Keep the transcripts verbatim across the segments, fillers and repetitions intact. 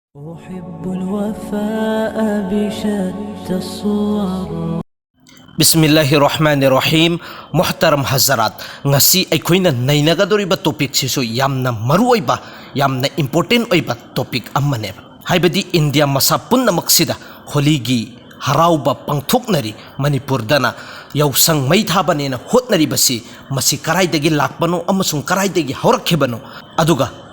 أحب الوفاء بشتى الصور. ꯕꯤꯁꯃꯤꯜꯂꯥꯍꯤꯔ ꯔꯍꯃꯥꯅꯤꯔ ꯔꯍꯤꯝ꯫ ꯃꯨꯍꯇꯔꯝ ꯍꯖꯔꯥꯠ, ꯉꯁꯤ ꯑꯩꯈꯣꯏꯅ ꯅꯩꯅꯒꯗꯧꯔꯤꯕ ꯇꯣꯄꯤꯛꯁꯤꯁꯨ ꯌꯥꯝꯅ ꯃꯔꯨꯑꯣꯏꯕ, ꯌꯥꯝꯅ ꯏꯝꯄꯣꯔꯇꯦꯟ ꯑꯣꯏꯕ ꯇꯣꯄꯤꯛ ꯑꯃꯅꯦꯕ꯫ ꯍꯥꯏꯕꯗꯤ ꯏꯟꯗꯤꯌꯥ ꯃꯁꯥ ꯄꯨꯝꯅꯃꯛꯁꯤꯗ ꯍꯣꯂꯤꯒꯤ ꯍꯔꯥꯎꯕ ꯄꯥꯡꯊꯣꯛꯅꯔꯤ꯫ ꯃꯅꯤꯄꯨꯔꯗꯅ ꯌꯥꯎꯁꯪ ꯃꯩ ꯊꯥꯕꯅꯦꯅ ꯍꯣꯠꯅꯔꯤꯕꯁꯤ, ꯃꯁꯤ ꯀꯔꯥꯏꯗꯒꯤ ꯂꯥꯛꯄꯅꯣ ꯑꯃꯁꯨꯡ ꯀꯔꯥꯏꯗꯒꯤ ꯍꯧꯔꯛꯈꯤꯕꯅꯣ? ꯑꯗꯨꯒ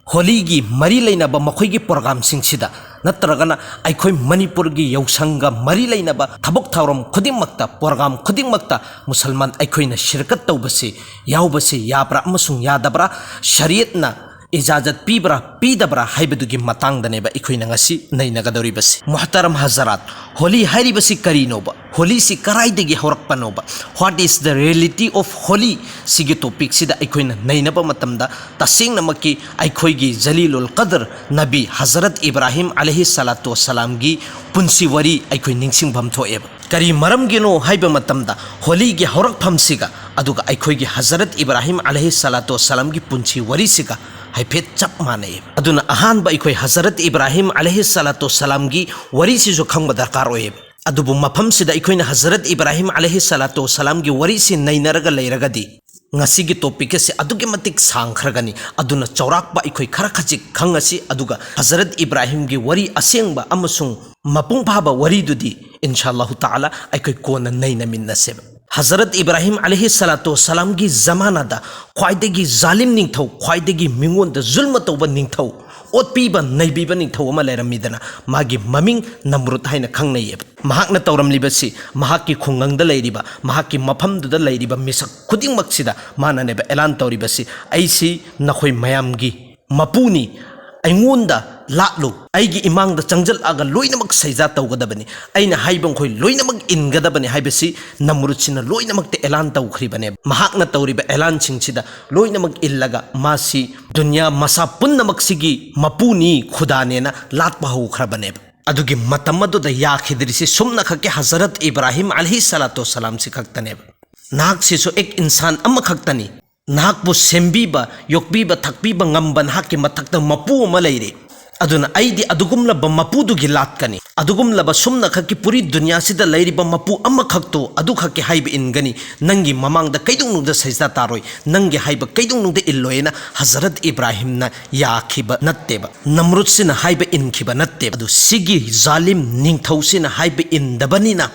ꯍꯣꯂꯤꯒꯤ ꯃꯔꯤ ꯂꯩꯅꯕ ꯃꯈꯣꯏꯒꯤ ꯄ꯭ꯔꯣꯒꯥꯝꯁꯤꯡꯁꯤꯗ, ꯅꯠꯇ꯭ꯔꯒꯅ ꯑꯩꯈꯣꯏ ꯃꯅꯤꯄꯨꯔꯒꯤ ꯌꯥꯎꯁꯪꯒ ꯃꯔꯤ ꯂꯩꯅꯕ ꯊꯕꯛ ꯊꯧꯔꯝ ꯈꯨꯗꯤꯡꯃꯛꯇ, ꯄ꯭ꯔꯣꯒꯥꯝ ꯈꯨꯗꯤꯡꯃꯛꯇ ꯃꯨꯁꯜꯃꯥꯟ ꯑꯩꯈꯣꯏꯅ ꯁꯤꯔꯀꯠ ꯇꯧꯕꯁꯤ, ꯌꯥꯎꯕꯁꯤ ꯌꯥꯕ꯭ꯔꯥ ꯑꯃꯁꯨꯡ ꯌꯥꯗꯕ꯭ꯔꯥ, ꯁꯔꯤꯌꯠꯅ ꯏꯖꯥꯖꯠ ꯄꯤꯕ꯭ꯔꯥ ꯄꯤꯗꯕ꯭ꯔꯥ ꯍꯥꯏꯕꯗꯨꯒꯤ ꯃꯇꯥꯡꯗꯅꯦꯕ ꯑꯩꯈꯣꯏꯅ ꯉꯁꯤ ꯅꯩꯅꯒꯗꯧꯔꯤꯕꯁꯤ꯫ ꯃꯨꯍꯇꯔꯝ ꯍꯖꯔꯥꯠ, ꯍꯣꯂꯤ ꯍꯥꯏꯔꯤꯕꯁꯤ ꯀꯔꯤꯅꯣꯕ? ꯍꯣꯂꯤꯁꯤ ꯀꯔꯥꯏꯗꯒꯤ ꯍꯧꯔꯛꯄꯅꯣꯕ? What is the reality of Holi? ꯁꯤꯒꯤ ꯇꯣꯄꯤꯛꯁꯤꯗ ꯑꯩꯈꯣꯏꯅ ꯅꯩꯅꯕ ꯃꯇꯝꯗ, ꯇꯁꯦꯡꯅꯃꯛꯀꯤ ꯑꯩꯈꯣꯏꯒꯤ ꯖꯂꯤꯂꯨꯜ ꯀꯗꯔ ꯅꯕꯤ ꯍꯖꯔꯠ ꯏꯕ꯭ꯔꯥꯍꯤꯝ ꯑꯂꯩꯍꯤ ꯁꯂꯥꯇꯨ ꯋꯁꯁꯂꯥꯝꯒꯤ ꯄꯨꯟꯁꯤ ꯋꯥꯔꯤ ꯑꯩꯈꯣꯏ ꯅꯤꯡꯁꯤꯡꯐꯝ ꯊꯣꯛꯑꯦꯕ꯫ ꯀꯔꯤ ꯃꯔꯝꯒꯤꯅꯣ ꯍꯥꯏꯕ ꯃꯇꯝꯗ, ꯍꯣꯂꯤꯒꯤ ꯍꯧꯔꯛꯐꯝꯁꯤꯒ ꯑꯗꯨꯒ ꯑꯩꯈꯣꯏꯒꯤ ꯍꯖꯔꯠ ꯏꯕ꯭ꯔꯥꯍꯤꯝ ꯑꯂꯩꯍꯤ ꯁꯂꯥꯇꯨ ꯋꯁꯁꯂꯥꯝꯒꯤ ꯄꯨꯟꯁꯤ ꯋꯥꯔꯤꯁꯤꯒ ꯍꯥꯏꯐꯦꯠ ꯆꯞ ꯃꯥꯟꯅꯩꯌꯦꯕ꯫ ꯑꯗꯨꯅ ꯑꯍꯥꯟꯕ ꯑꯩꯈꯣꯏ ꯍꯖꯔꯠ ꯏꯕ꯭ꯔꯥꯍꯤꯝ ꯑꯂꯩꯍꯤ ꯁꯂꯥꯇꯨ ꯋꯁꯁꯂꯥꯝꯒꯤ ꯋꯥꯔꯤꯁꯤꯁꯨ ꯈꯪꯕ ꯗꯔꯀꯥꯔ ꯑꯣꯏꯌꯦꯕ꯫ ꯑꯗꯨꯕꯨ ꯃꯐꯝꯁꯤꯗ ꯑꯩꯈꯣꯏꯅ ꯍꯖꯔꯠ ꯏꯕ꯭ꯔꯥꯍꯤꯝ ꯑꯂꯩꯍꯤ ꯁꯂꯥꯇꯨ ꯋꯁꯁꯂꯥꯝꯒꯤ ꯋꯥꯔꯤꯁꯤ ꯅꯩꯅꯔꯒ ꯂꯩꯔꯒꯗꯤ, ꯉꯁꯤꯒꯤ ꯇꯣꯄꯤꯛ ꯑꯁꯤ ꯑꯗꯨꯛꯀꯤ ꯃꯇꯤꯛ ꯁꯥꯡꯈ꯭ꯔꯒꯅꯤ꯫ ꯑꯗꯨꯅ ꯆꯥꯎꯔꯥꯛꯄ ꯑꯩꯈꯣꯏ ꯈꯔ ꯈꯖꯤꯛ ꯈꯪꯉꯁꯤ, ꯑꯗꯨꯒ ꯍꯖꯔꯠ ꯏꯕ꯭ꯔꯥꯍꯤꯝꯒꯤ ꯋꯥꯔꯤ ꯑꯁꯦꯡꯕ ꯑꯃꯁꯨꯡ ꯃꯄꯨꯡ ꯐꯥꯕ ꯋꯥꯔꯤꯗꯨꯗꯤ, ꯏꯟꯁꯥ ꯑꯜꯂꯥꯍꯨ ꯇꯥꯂꯥ, ꯑꯩꯈꯣꯏ ꯀꯣꯟꯅ ꯅꯩꯅꯃꯤꯟꯅꯁꯦꯕ꯫ ꯍꯖꯔꯠ ꯏꯕ꯭ꯔꯥꯍꯤꯝ ꯑꯂꯩꯍꯤ ꯁꯂꯥꯇꯨ ꯋꯁꯁꯂꯥꯝꯒꯤ ꯖꯃꯥꯅꯥꯗ ꯈ꯭ꯋꯥꯏꯗꯒꯤ ꯖꯥꯂꯤꯝ ꯅꯤꯡꯊꯧ, ꯈ꯭ꯋꯥꯏꯗꯒꯤ ꯃꯤꯉꯣꯟꯗ ꯖꯨꯜꯃ ꯇꯧꯕ ꯅꯤꯡꯊꯧ, ꯑꯣꯠꯄꯤꯕ ꯅꯩꯕꯤꯕ ꯅꯤꯡꯊꯧ ꯑꯃ ꯂꯩꯔꯝꯃꯤꯗꯅ, ꯃꯥꯒꯤ ꯃꯃꯤꯡ ꯅꯝꯔꯨꯗ ꯍꯥꯏꯅ ꯈꯪꯅꯩꯌꯦꯕ꯫ ꯃꯍꯥꯛꯅ ꯇꯧꯔꯝꯂꯤꯕꯁꯤ, ꯃꯍꯥꯛꯀꯤ ꯈꯨꯡꯒꯪꯗ ꯂꯩꯔꯤꯕ, ꯃꯍꯥꯛꯀꯤ ꯃꯐꯝꯗꯨꯗ ꯂꯩꯔꯤꯕ ꯃꯤꯁꯛ ꯈꯨꯗꯤꯡꯃꯛꯁꯤꯗ ꯃꯥꯅꯅꯦꯕ ꯑꯦꯂꯥꯟ ꯇꯧꯔꯤꯕꯁꯤ, "ꯑꯩꯁꯤ ꯅꯈꯣꯏ ꯃꯌꯥꯝꯒꯤ ꯃꯄꯨꯅꯤ, ꯑꯩꯉꯣꯟꯗ ꯂꯥꯠꯂꯨ, ꯑꯩꯒꯤ ꯏꯃꯥꯡꯗ ꯆꯪꯁꯤꯜꯂꯛꯑꯒ ꯂꯣꯏꯅꯃꯛ ꯁꯩꯖꯥ ꯇꯧꯒꯗꯕꯅꯤ, ꯑꯩꯅ ꯍꯥꯏꯕ ꯃꯈꯣꯏ ꯂꯣꯏꯅꯃꯛ ꯏꯟꯒꯗꯕꯅꯤ" ꯍꯥꯏꯕꯁꯤ ꯅꯝꯔꯨꯗꯁꯤꯅ ꯂꯣꯏꯅꯃꯛꯇ ꯑꯦꯂꯥꯟ ꯇꯧꯈ꯭ꯔꯤꯕꯅꯦꯕ꯫ ꯃꯍꯥꯛꯅ ꯇꯧꯔꯤꯕ ꯑꯦꯂꯥꯟꯁꯤꯡꯁꯤꯗ ꯂꯣꯏꯅꯃꯛ ꯏꯜꯂꯒ ꯃꯥꯁꯤ ꯗꯨꯅꯤꯌꯥ ꯃꯁꯥ ꯄꯨꯝꯅꯃꯛꯁꯤꯒꯤ ꯃꯄꯨꯅꯤ, ꯈꯨꯗꯥꯅꯦꯅ ꯂꯥꯠꯄ ꯍꯧꯈ꯭ꯔꯕꯅꯦꯕ꯫ ꯑꯗꯨꯒꯤ ꯃꯇꯝ ꯑꯗꯨꯗ ꯌꯥꯈꯤꯗ꯭ꯔꯤꯁꯤ ꯁꯨꯝꯅꯈꯛꯀꯤ ꯍꯖꯔꯠ ꯏꯕ꯭ꯔꯥꯍꯤꯝ ꯑꯂꯩꯍꯤ ꯁꯂꯥꯇꯨ ꯋꯁꯁꯂꯥꯝꯁꯤ ꯈꯛꯇꯅꯦꯕ꯫ ꯅꯍꯥꯛꯁꯤꯁꯨ ꯑꯦꯛ ꯏꯟꯁꯥꯟ ꯑꯃꯈꯛꯇꯅꯤ꯫ ꯅꯍꯥꯛꯄꯨ ꯁꯦꯝꯕꯤꯕ, ꯌꯣꯛꯄꯤꯕ, ꯊꯛꯄꯤꯕ ꯉꯝꯕ ꯅꯍꯥꯛꯀꯤ ꯃꯊꯛꯇ ꯃꯄꯨ ꯑꯃ ꯂꯩꯔꯤ꯫ ꯑꯗꯨꯅ ꯑꯩꯗꯤ ꯑꯗꯨꯒꯨꯝꯂꯕ ꯃꯄꯨꯗꯨꯒꯤ ꯂꯥꯠꯀꯅꯤ, ꯑꯗꯨꯒꯨꯝꯂꯕ ꯁꯨꯝꯅꯈꯛꯀꯤ ꯄꯨꯔꯤ ꯗꯨꯅꯤꯌꯥꯁꯤꯗ ꯂꯩꯔꯤꯕ ꯃꯄꯨ ꯑꯃꯈꯛꯇꯣ ꯑꯗꯨꯈꯛꯀꯤ ꯍꯥꯏꯕ ꯏꯟꯒꯅꯤ, ꯅꯪꯒꯤ ꯃꯃꯥꯡꯗ ꯀꯩꯗꯧꯅꯨꯡꯗ ꯁꯩꯖꯗꯥ ꯇꯥꯔꯣꯏ, ꯅꯪꯒꯤ ꯍꯥꯏꯕ ꯀꯩꯗꯧꯅꯨꯡꯗ ꯏꯜꯂꯣꯏꯅ ꯍꯖꯔꯠ ꯏꯕ꯭ꯔꯥꯍꯤꯝꯅ ꯌꯥꯈꯤꯕ ꯅꯠꯇꯦꯕ, ꯅꯝꯔꯨꯠꯁꯤꯅ ꯍꯥꯏꯕ ꯏꯟꯈꯤꯕ ꯅꯠꯇꯦꯕ꯫ ꯑꯗꯨ ꯁꯤꯒꯤ ꯖꯥꯂꯤꯝ ꯅꯤꯡꯊꯧꯁꯤꯅ ꯍꯥꯏꯕ ꯏꯟꯗꯕꯅꯤꯅ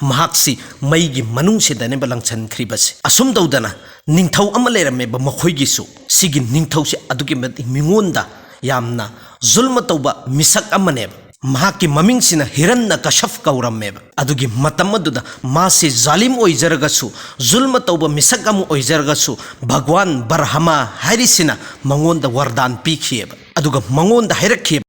ꯃꯍꯥꯛꯁꯤ ꯃꯩꯒꯤ ꯃꯅꯨꯡꯁꯤꯗꯅꯦꯕ ꯂꯪꯁꯟꯈ꯭ꯔꯤꯕꯁꯦ꯫ ꯑꯁꯨꯝ ꯇꯧꯗꯅ ꯅꯤꯡꯊꯧ ꯑꯃ ꯂꯩꯔꯝꯃꯦꯕ ꯃꯈꯣꯏꯒꯤꯁꯨ꯫ ꯁꯤꯒꯤ ꯅꯤꯡꯊꯧꯁꯦ ꯑꯗꯨꯛꯀꯤ ꯃꯇꯤꯛ ꯃꯤꯉꯣꯟꯗ ꯌꯥꯝꯅ ꯖꯨꯜꯃ ꯇꯧꯕ ꯃꯤꯁꯛ ꯑꯃꯅꯦꯕ꯫ ꯃꯍꯥꯛꯀꯤ ꯃꯃꯤꯡꯁꯤꯅ ꯍꯤꯔꯟꯅ ꯀꯁꯐ ꯀꯧꯔꯝꯃꯦꯕ꯫ ꯑꯗꯨꯒꯤ ꯃꯇꯝ ꯑꯗꯨꯗ ꯃꯥꯁꯤ ꯖꯥꯂꯤꯝ ꯑꯣꯏꯖꯔꯒꯁꯨ, ꯖꯨꯜꯃ ꯇꯧꯕ ꯃꯤꯁꯛ ꯑꯃ ꯑꯣꯏꯖꯔꯒꯁꯨ, ꯚꯒꯋꯥꯟ ꯕꯔꯍꯃꯥ ꯍꯥꯏꯔꯤꯁꯤꯅ ꯃꯉꯣꯟꯗ ꯋꯔꯗꯥꯟ ꯄꯤꯈꯤꯑꯕ꯫ ꯑꯗꯨꯒ ꯃꯉꯣꯟꯗ ꯍꯥꯏꯔꯛꯈꯤꯑꯕ,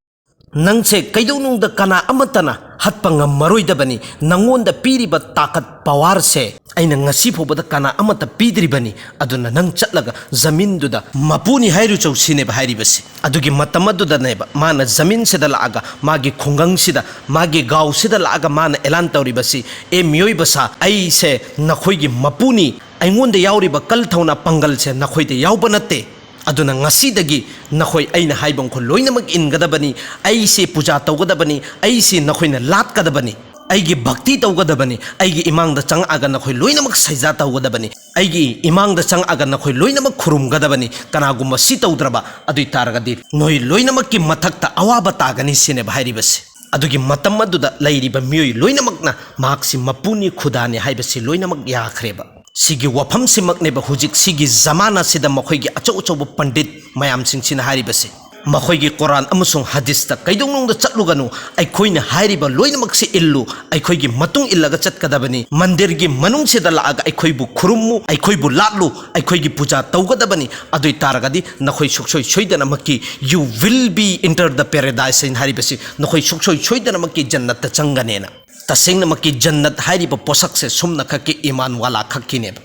"ꯅꯪꯁꯦ ꯀꯩꯗꯧꯅꯨꯡꯗ ꯀꯅꯥ ꯑꯃꯠꯇꯅ ꯍꯠꯄ ꯉꯝꯃꯔꯣꯏꯗꯕꯅꯤ, ꯅꯪꯉꯣꯟꯗ ꯄꯤꯔꯤꯕ ꯇꯥꯀꯠ ꯄꯋꯥꯔꯁꯦ ꯑꯩꯅ ꯉꯁꯤ ꯐꯥꯎꯕꯗ ꯀꯅꯥ ꯑꯃꯠꯇ ꯄꯤꯗ꯭ꯔꯤꯕꯅꯤ, ꯑꯗꯨꯅ ꯅꯪ ꯆꯠꯂꯒ ꯖꯃꯤꯟꯗꯨꯗ ꯃꯄꯨꯅꯤ ꯍꯥꯏꯔꯨꯆꯧ" ꯁꯤꯅꯦꯕ ꯍꯥꯏꯔꯤꯕꯁꯦ꯫ ꯑꯗꯨꯒꯤ ꯃꯇꯝ ꯑꯗꯨꯗꯅꯦꯕ ꯃꯥꯅ ꯖꯃꯤꯟꯁꯤꯗ ꯂꯥꯛꯑꯒ, ꯃꯥꯒꯤ ꯈꯨꯡꯒꯪꯁꯤꯗ, ꯃꯥꯒꯤ ꯒꯥꯎꯁꯤꯗ ꯂꯥꯛꯑꯒ ꯃꯥꯅ ꯑꯦꯂꯥꯟ ꯇꯧꯔꯤꯕꯁꯤ, "ꯑꯦ ꯃꯤꯑꯣꯏꯕ ꯁꯥ, ꯑꯩꯁꯦ ꯅꯈꯣꯏꯒꯤ ꯃꯄꯨꯅꯤ, ꯑꯩꯉꯣꯟꯗ ꯌꯥꯎꯔꯤꯕ ꯀꯜ ꯊꯧꯅꯥ ꯄꯥꯡꯒꯜꯁꯦ ꯅꯈꯣꯏꯗ ꯌꯥꯎꯕ ꯅꯠꯇꯦ꯫ ꯑꯗꯨꯅ ꯉꯁꯤꯗꯒꯤ ꯅꯈꯣꯏ ꯑꯩꯅ ꯍꯥꯏꯕ ꯃꯈꯣꯏ ꯂꯣꯏꯅꯃꯛ ꯏꯟꯒꯗꯕꯅꯤ, ꯑꯩꯁꯤ ꯄꯨꯖꯥ ꯇꯧꯒꯗꯕꯅꯤ, ꯑꯩꯁꯤ ꯅꯈꯣꯏꯅ ꯂꯥꯠꯀꯗꯕꯅꯤ, ꯑꯩꯒꯤ ꯚꯛꯇꯤ ꯇꯧꯒꯗꯕꯅꯤ, ꯑꯩꯒꯤ ꯏꯃꯥꯡꯗ ꯆꯪꯉꯛꯑꯒ ꯅꯈꯣꯏ ꯂꯣꯏꯅꯃꯛ ꯁꯩꯖꯥ ꯇꯧꯒꯗꯕꯅꯤ, ꯑꯩꯒꯤ ꯏꯃꯥꯡꯗ ꯆꯪꯉꯛꯑꯒ ꯅꯈꯣꯏ ꯂꯣꯏꯅꯃꯛ ꯈꯨꯔꯨꯝꯒꯗꯕꯅꯤ꯫ ꯀꯅꯥꯒꯨꯝꯕ ꯁꯤ ꯇꯧꯗ꯭ꯔꯕ ꯑꯗꯨ ꯑꯣꯏ ꯇꯥꯔꯒꯗꯤ ꯅꯣꯏ ꯂꯣꯏꯅꯃꯛꯀꯤ ꯃꯊꯛꯇ ꯑꯋꯥꯕ ꯇꯥꯒꯅꯤ" ꯁꯤꯅꯦꯕ ꯍꯥꯏꯔꯤꯕꯁꯦ꯫ ꯑꯗꯨꯒꯤ ꯃꯇꯝ ꯑꯗꯨꯗ ꯂꯩꯔꯤꯕ ꯃꯤꯑꯣꯏ ꯂꯣꯏꯅꯃꯛꯅ ꯃꯍꯥꯛꯁꯤ ꯃꯄꯨꯅꯤ, ꯈꯨꯗꯥꯅꯤ ꯍꯥꯏꯕꯁꯤ ꯂꯣꯏꯅꯃꯛ ꯌꯥꯈ꯭ꯔꯦꯕ꯫ ꯁꯤꯒꯤ ꯋꯥꯐꯝꯁꯤꯃꯛꯅꯦꯕ ꯍꯧꯖꯤꯛ ꯁꯤꯒꯤ ꯖꯃꯥꯅꯥꯁꯤꯗ ꯃꯈꯣꯏꯒꯤ ꯑꯆꯧ ꯑꯆꯧꯕ ꯄꯟꯗꯤꯠ ꯃꯌꯥꯝꯁꯤꯡꯁꯤꯅ ꯍꯥꯏꯔꯤꯕꯁꯦ꯫ ꯃꯈꯣꯏꯒꯤ ꯀꯣꯔꯥꯟ ꯑꯃꯁꯨꯡ ꯍꯗꯤꯁꯇ ꯀꯩꯗꯧꯅꯨꯡꯗ ꯆꯠꯂꯨꯒꯅꯨ, ꯑꯩꯈꯣꯏꯅ ꯍꯥꯏꯔꯤꯕ ꯂꯣꯏꯅꯃꯛꯁꯤ ꯏꯜꯂꯨ, ꯑꯩꯈꯣꯏꯒꯤ ꯃꯇꯨꯡ ꯏꯜꯂꯒ ꯆꯠꯀꯗꯕꯅꯤ, ꯃꯟꯗꯤꯔꯒꯤ ꯃꯅꯨꯡꯁꯤꯗ ꯂꯥꯛꯑꯒ ꯑꯩꯈꯣꯏꯕꯨ ꯈꯨꯔꯨꯝꯃꯨ, ꯑꯩꯈꯣꯏꯕꯨ ꯂꯥꯠꯂꯨ, ꯑꯩꯈꯣꯏꯒꯤ ꯄꯨꯖꯥ ꯇꯧꯒꯗꯕꯅꯤ꯫ ꯑꯗꯨ ꯑꯣꯏ ꯇꯥꯔꯒꯗꯤ ꯅꯈꯣꯏ ꯁꯨꯡꯁꯣꯏ ꯁꯣꯏꯗꯅꯃꯛꯀꯤ "You will be enter the paradise" ꯍꯥꯏꯅ ꯍꯥꯏꯔꯤꯕꯁꯤ, ꯅꯈꯣꯏ ꯁꯨꯡꯁꯣꯏ ꯁꯣꯏꯗꯅꯃꯛꯀꯤ ꯖꯟꯅꯠꯇ ꯆꯪꯒꯅꯦꯅ꯫ ꯇꯁꯦꯡꯅꯃꯛꯀꯤ ꯖꯟꯅꯠ ꯍꯥꯏꯔꯤꯕ ꯄꯣꯠꯁꯛꯁꯦ ꯁꯨꯝꯅꯈꯛꯀꯤ ꯏꯃꯥꯟ ꯋꯥꯂꯥ ꯈꯛꯀꯤꯅꯦꯕ꯫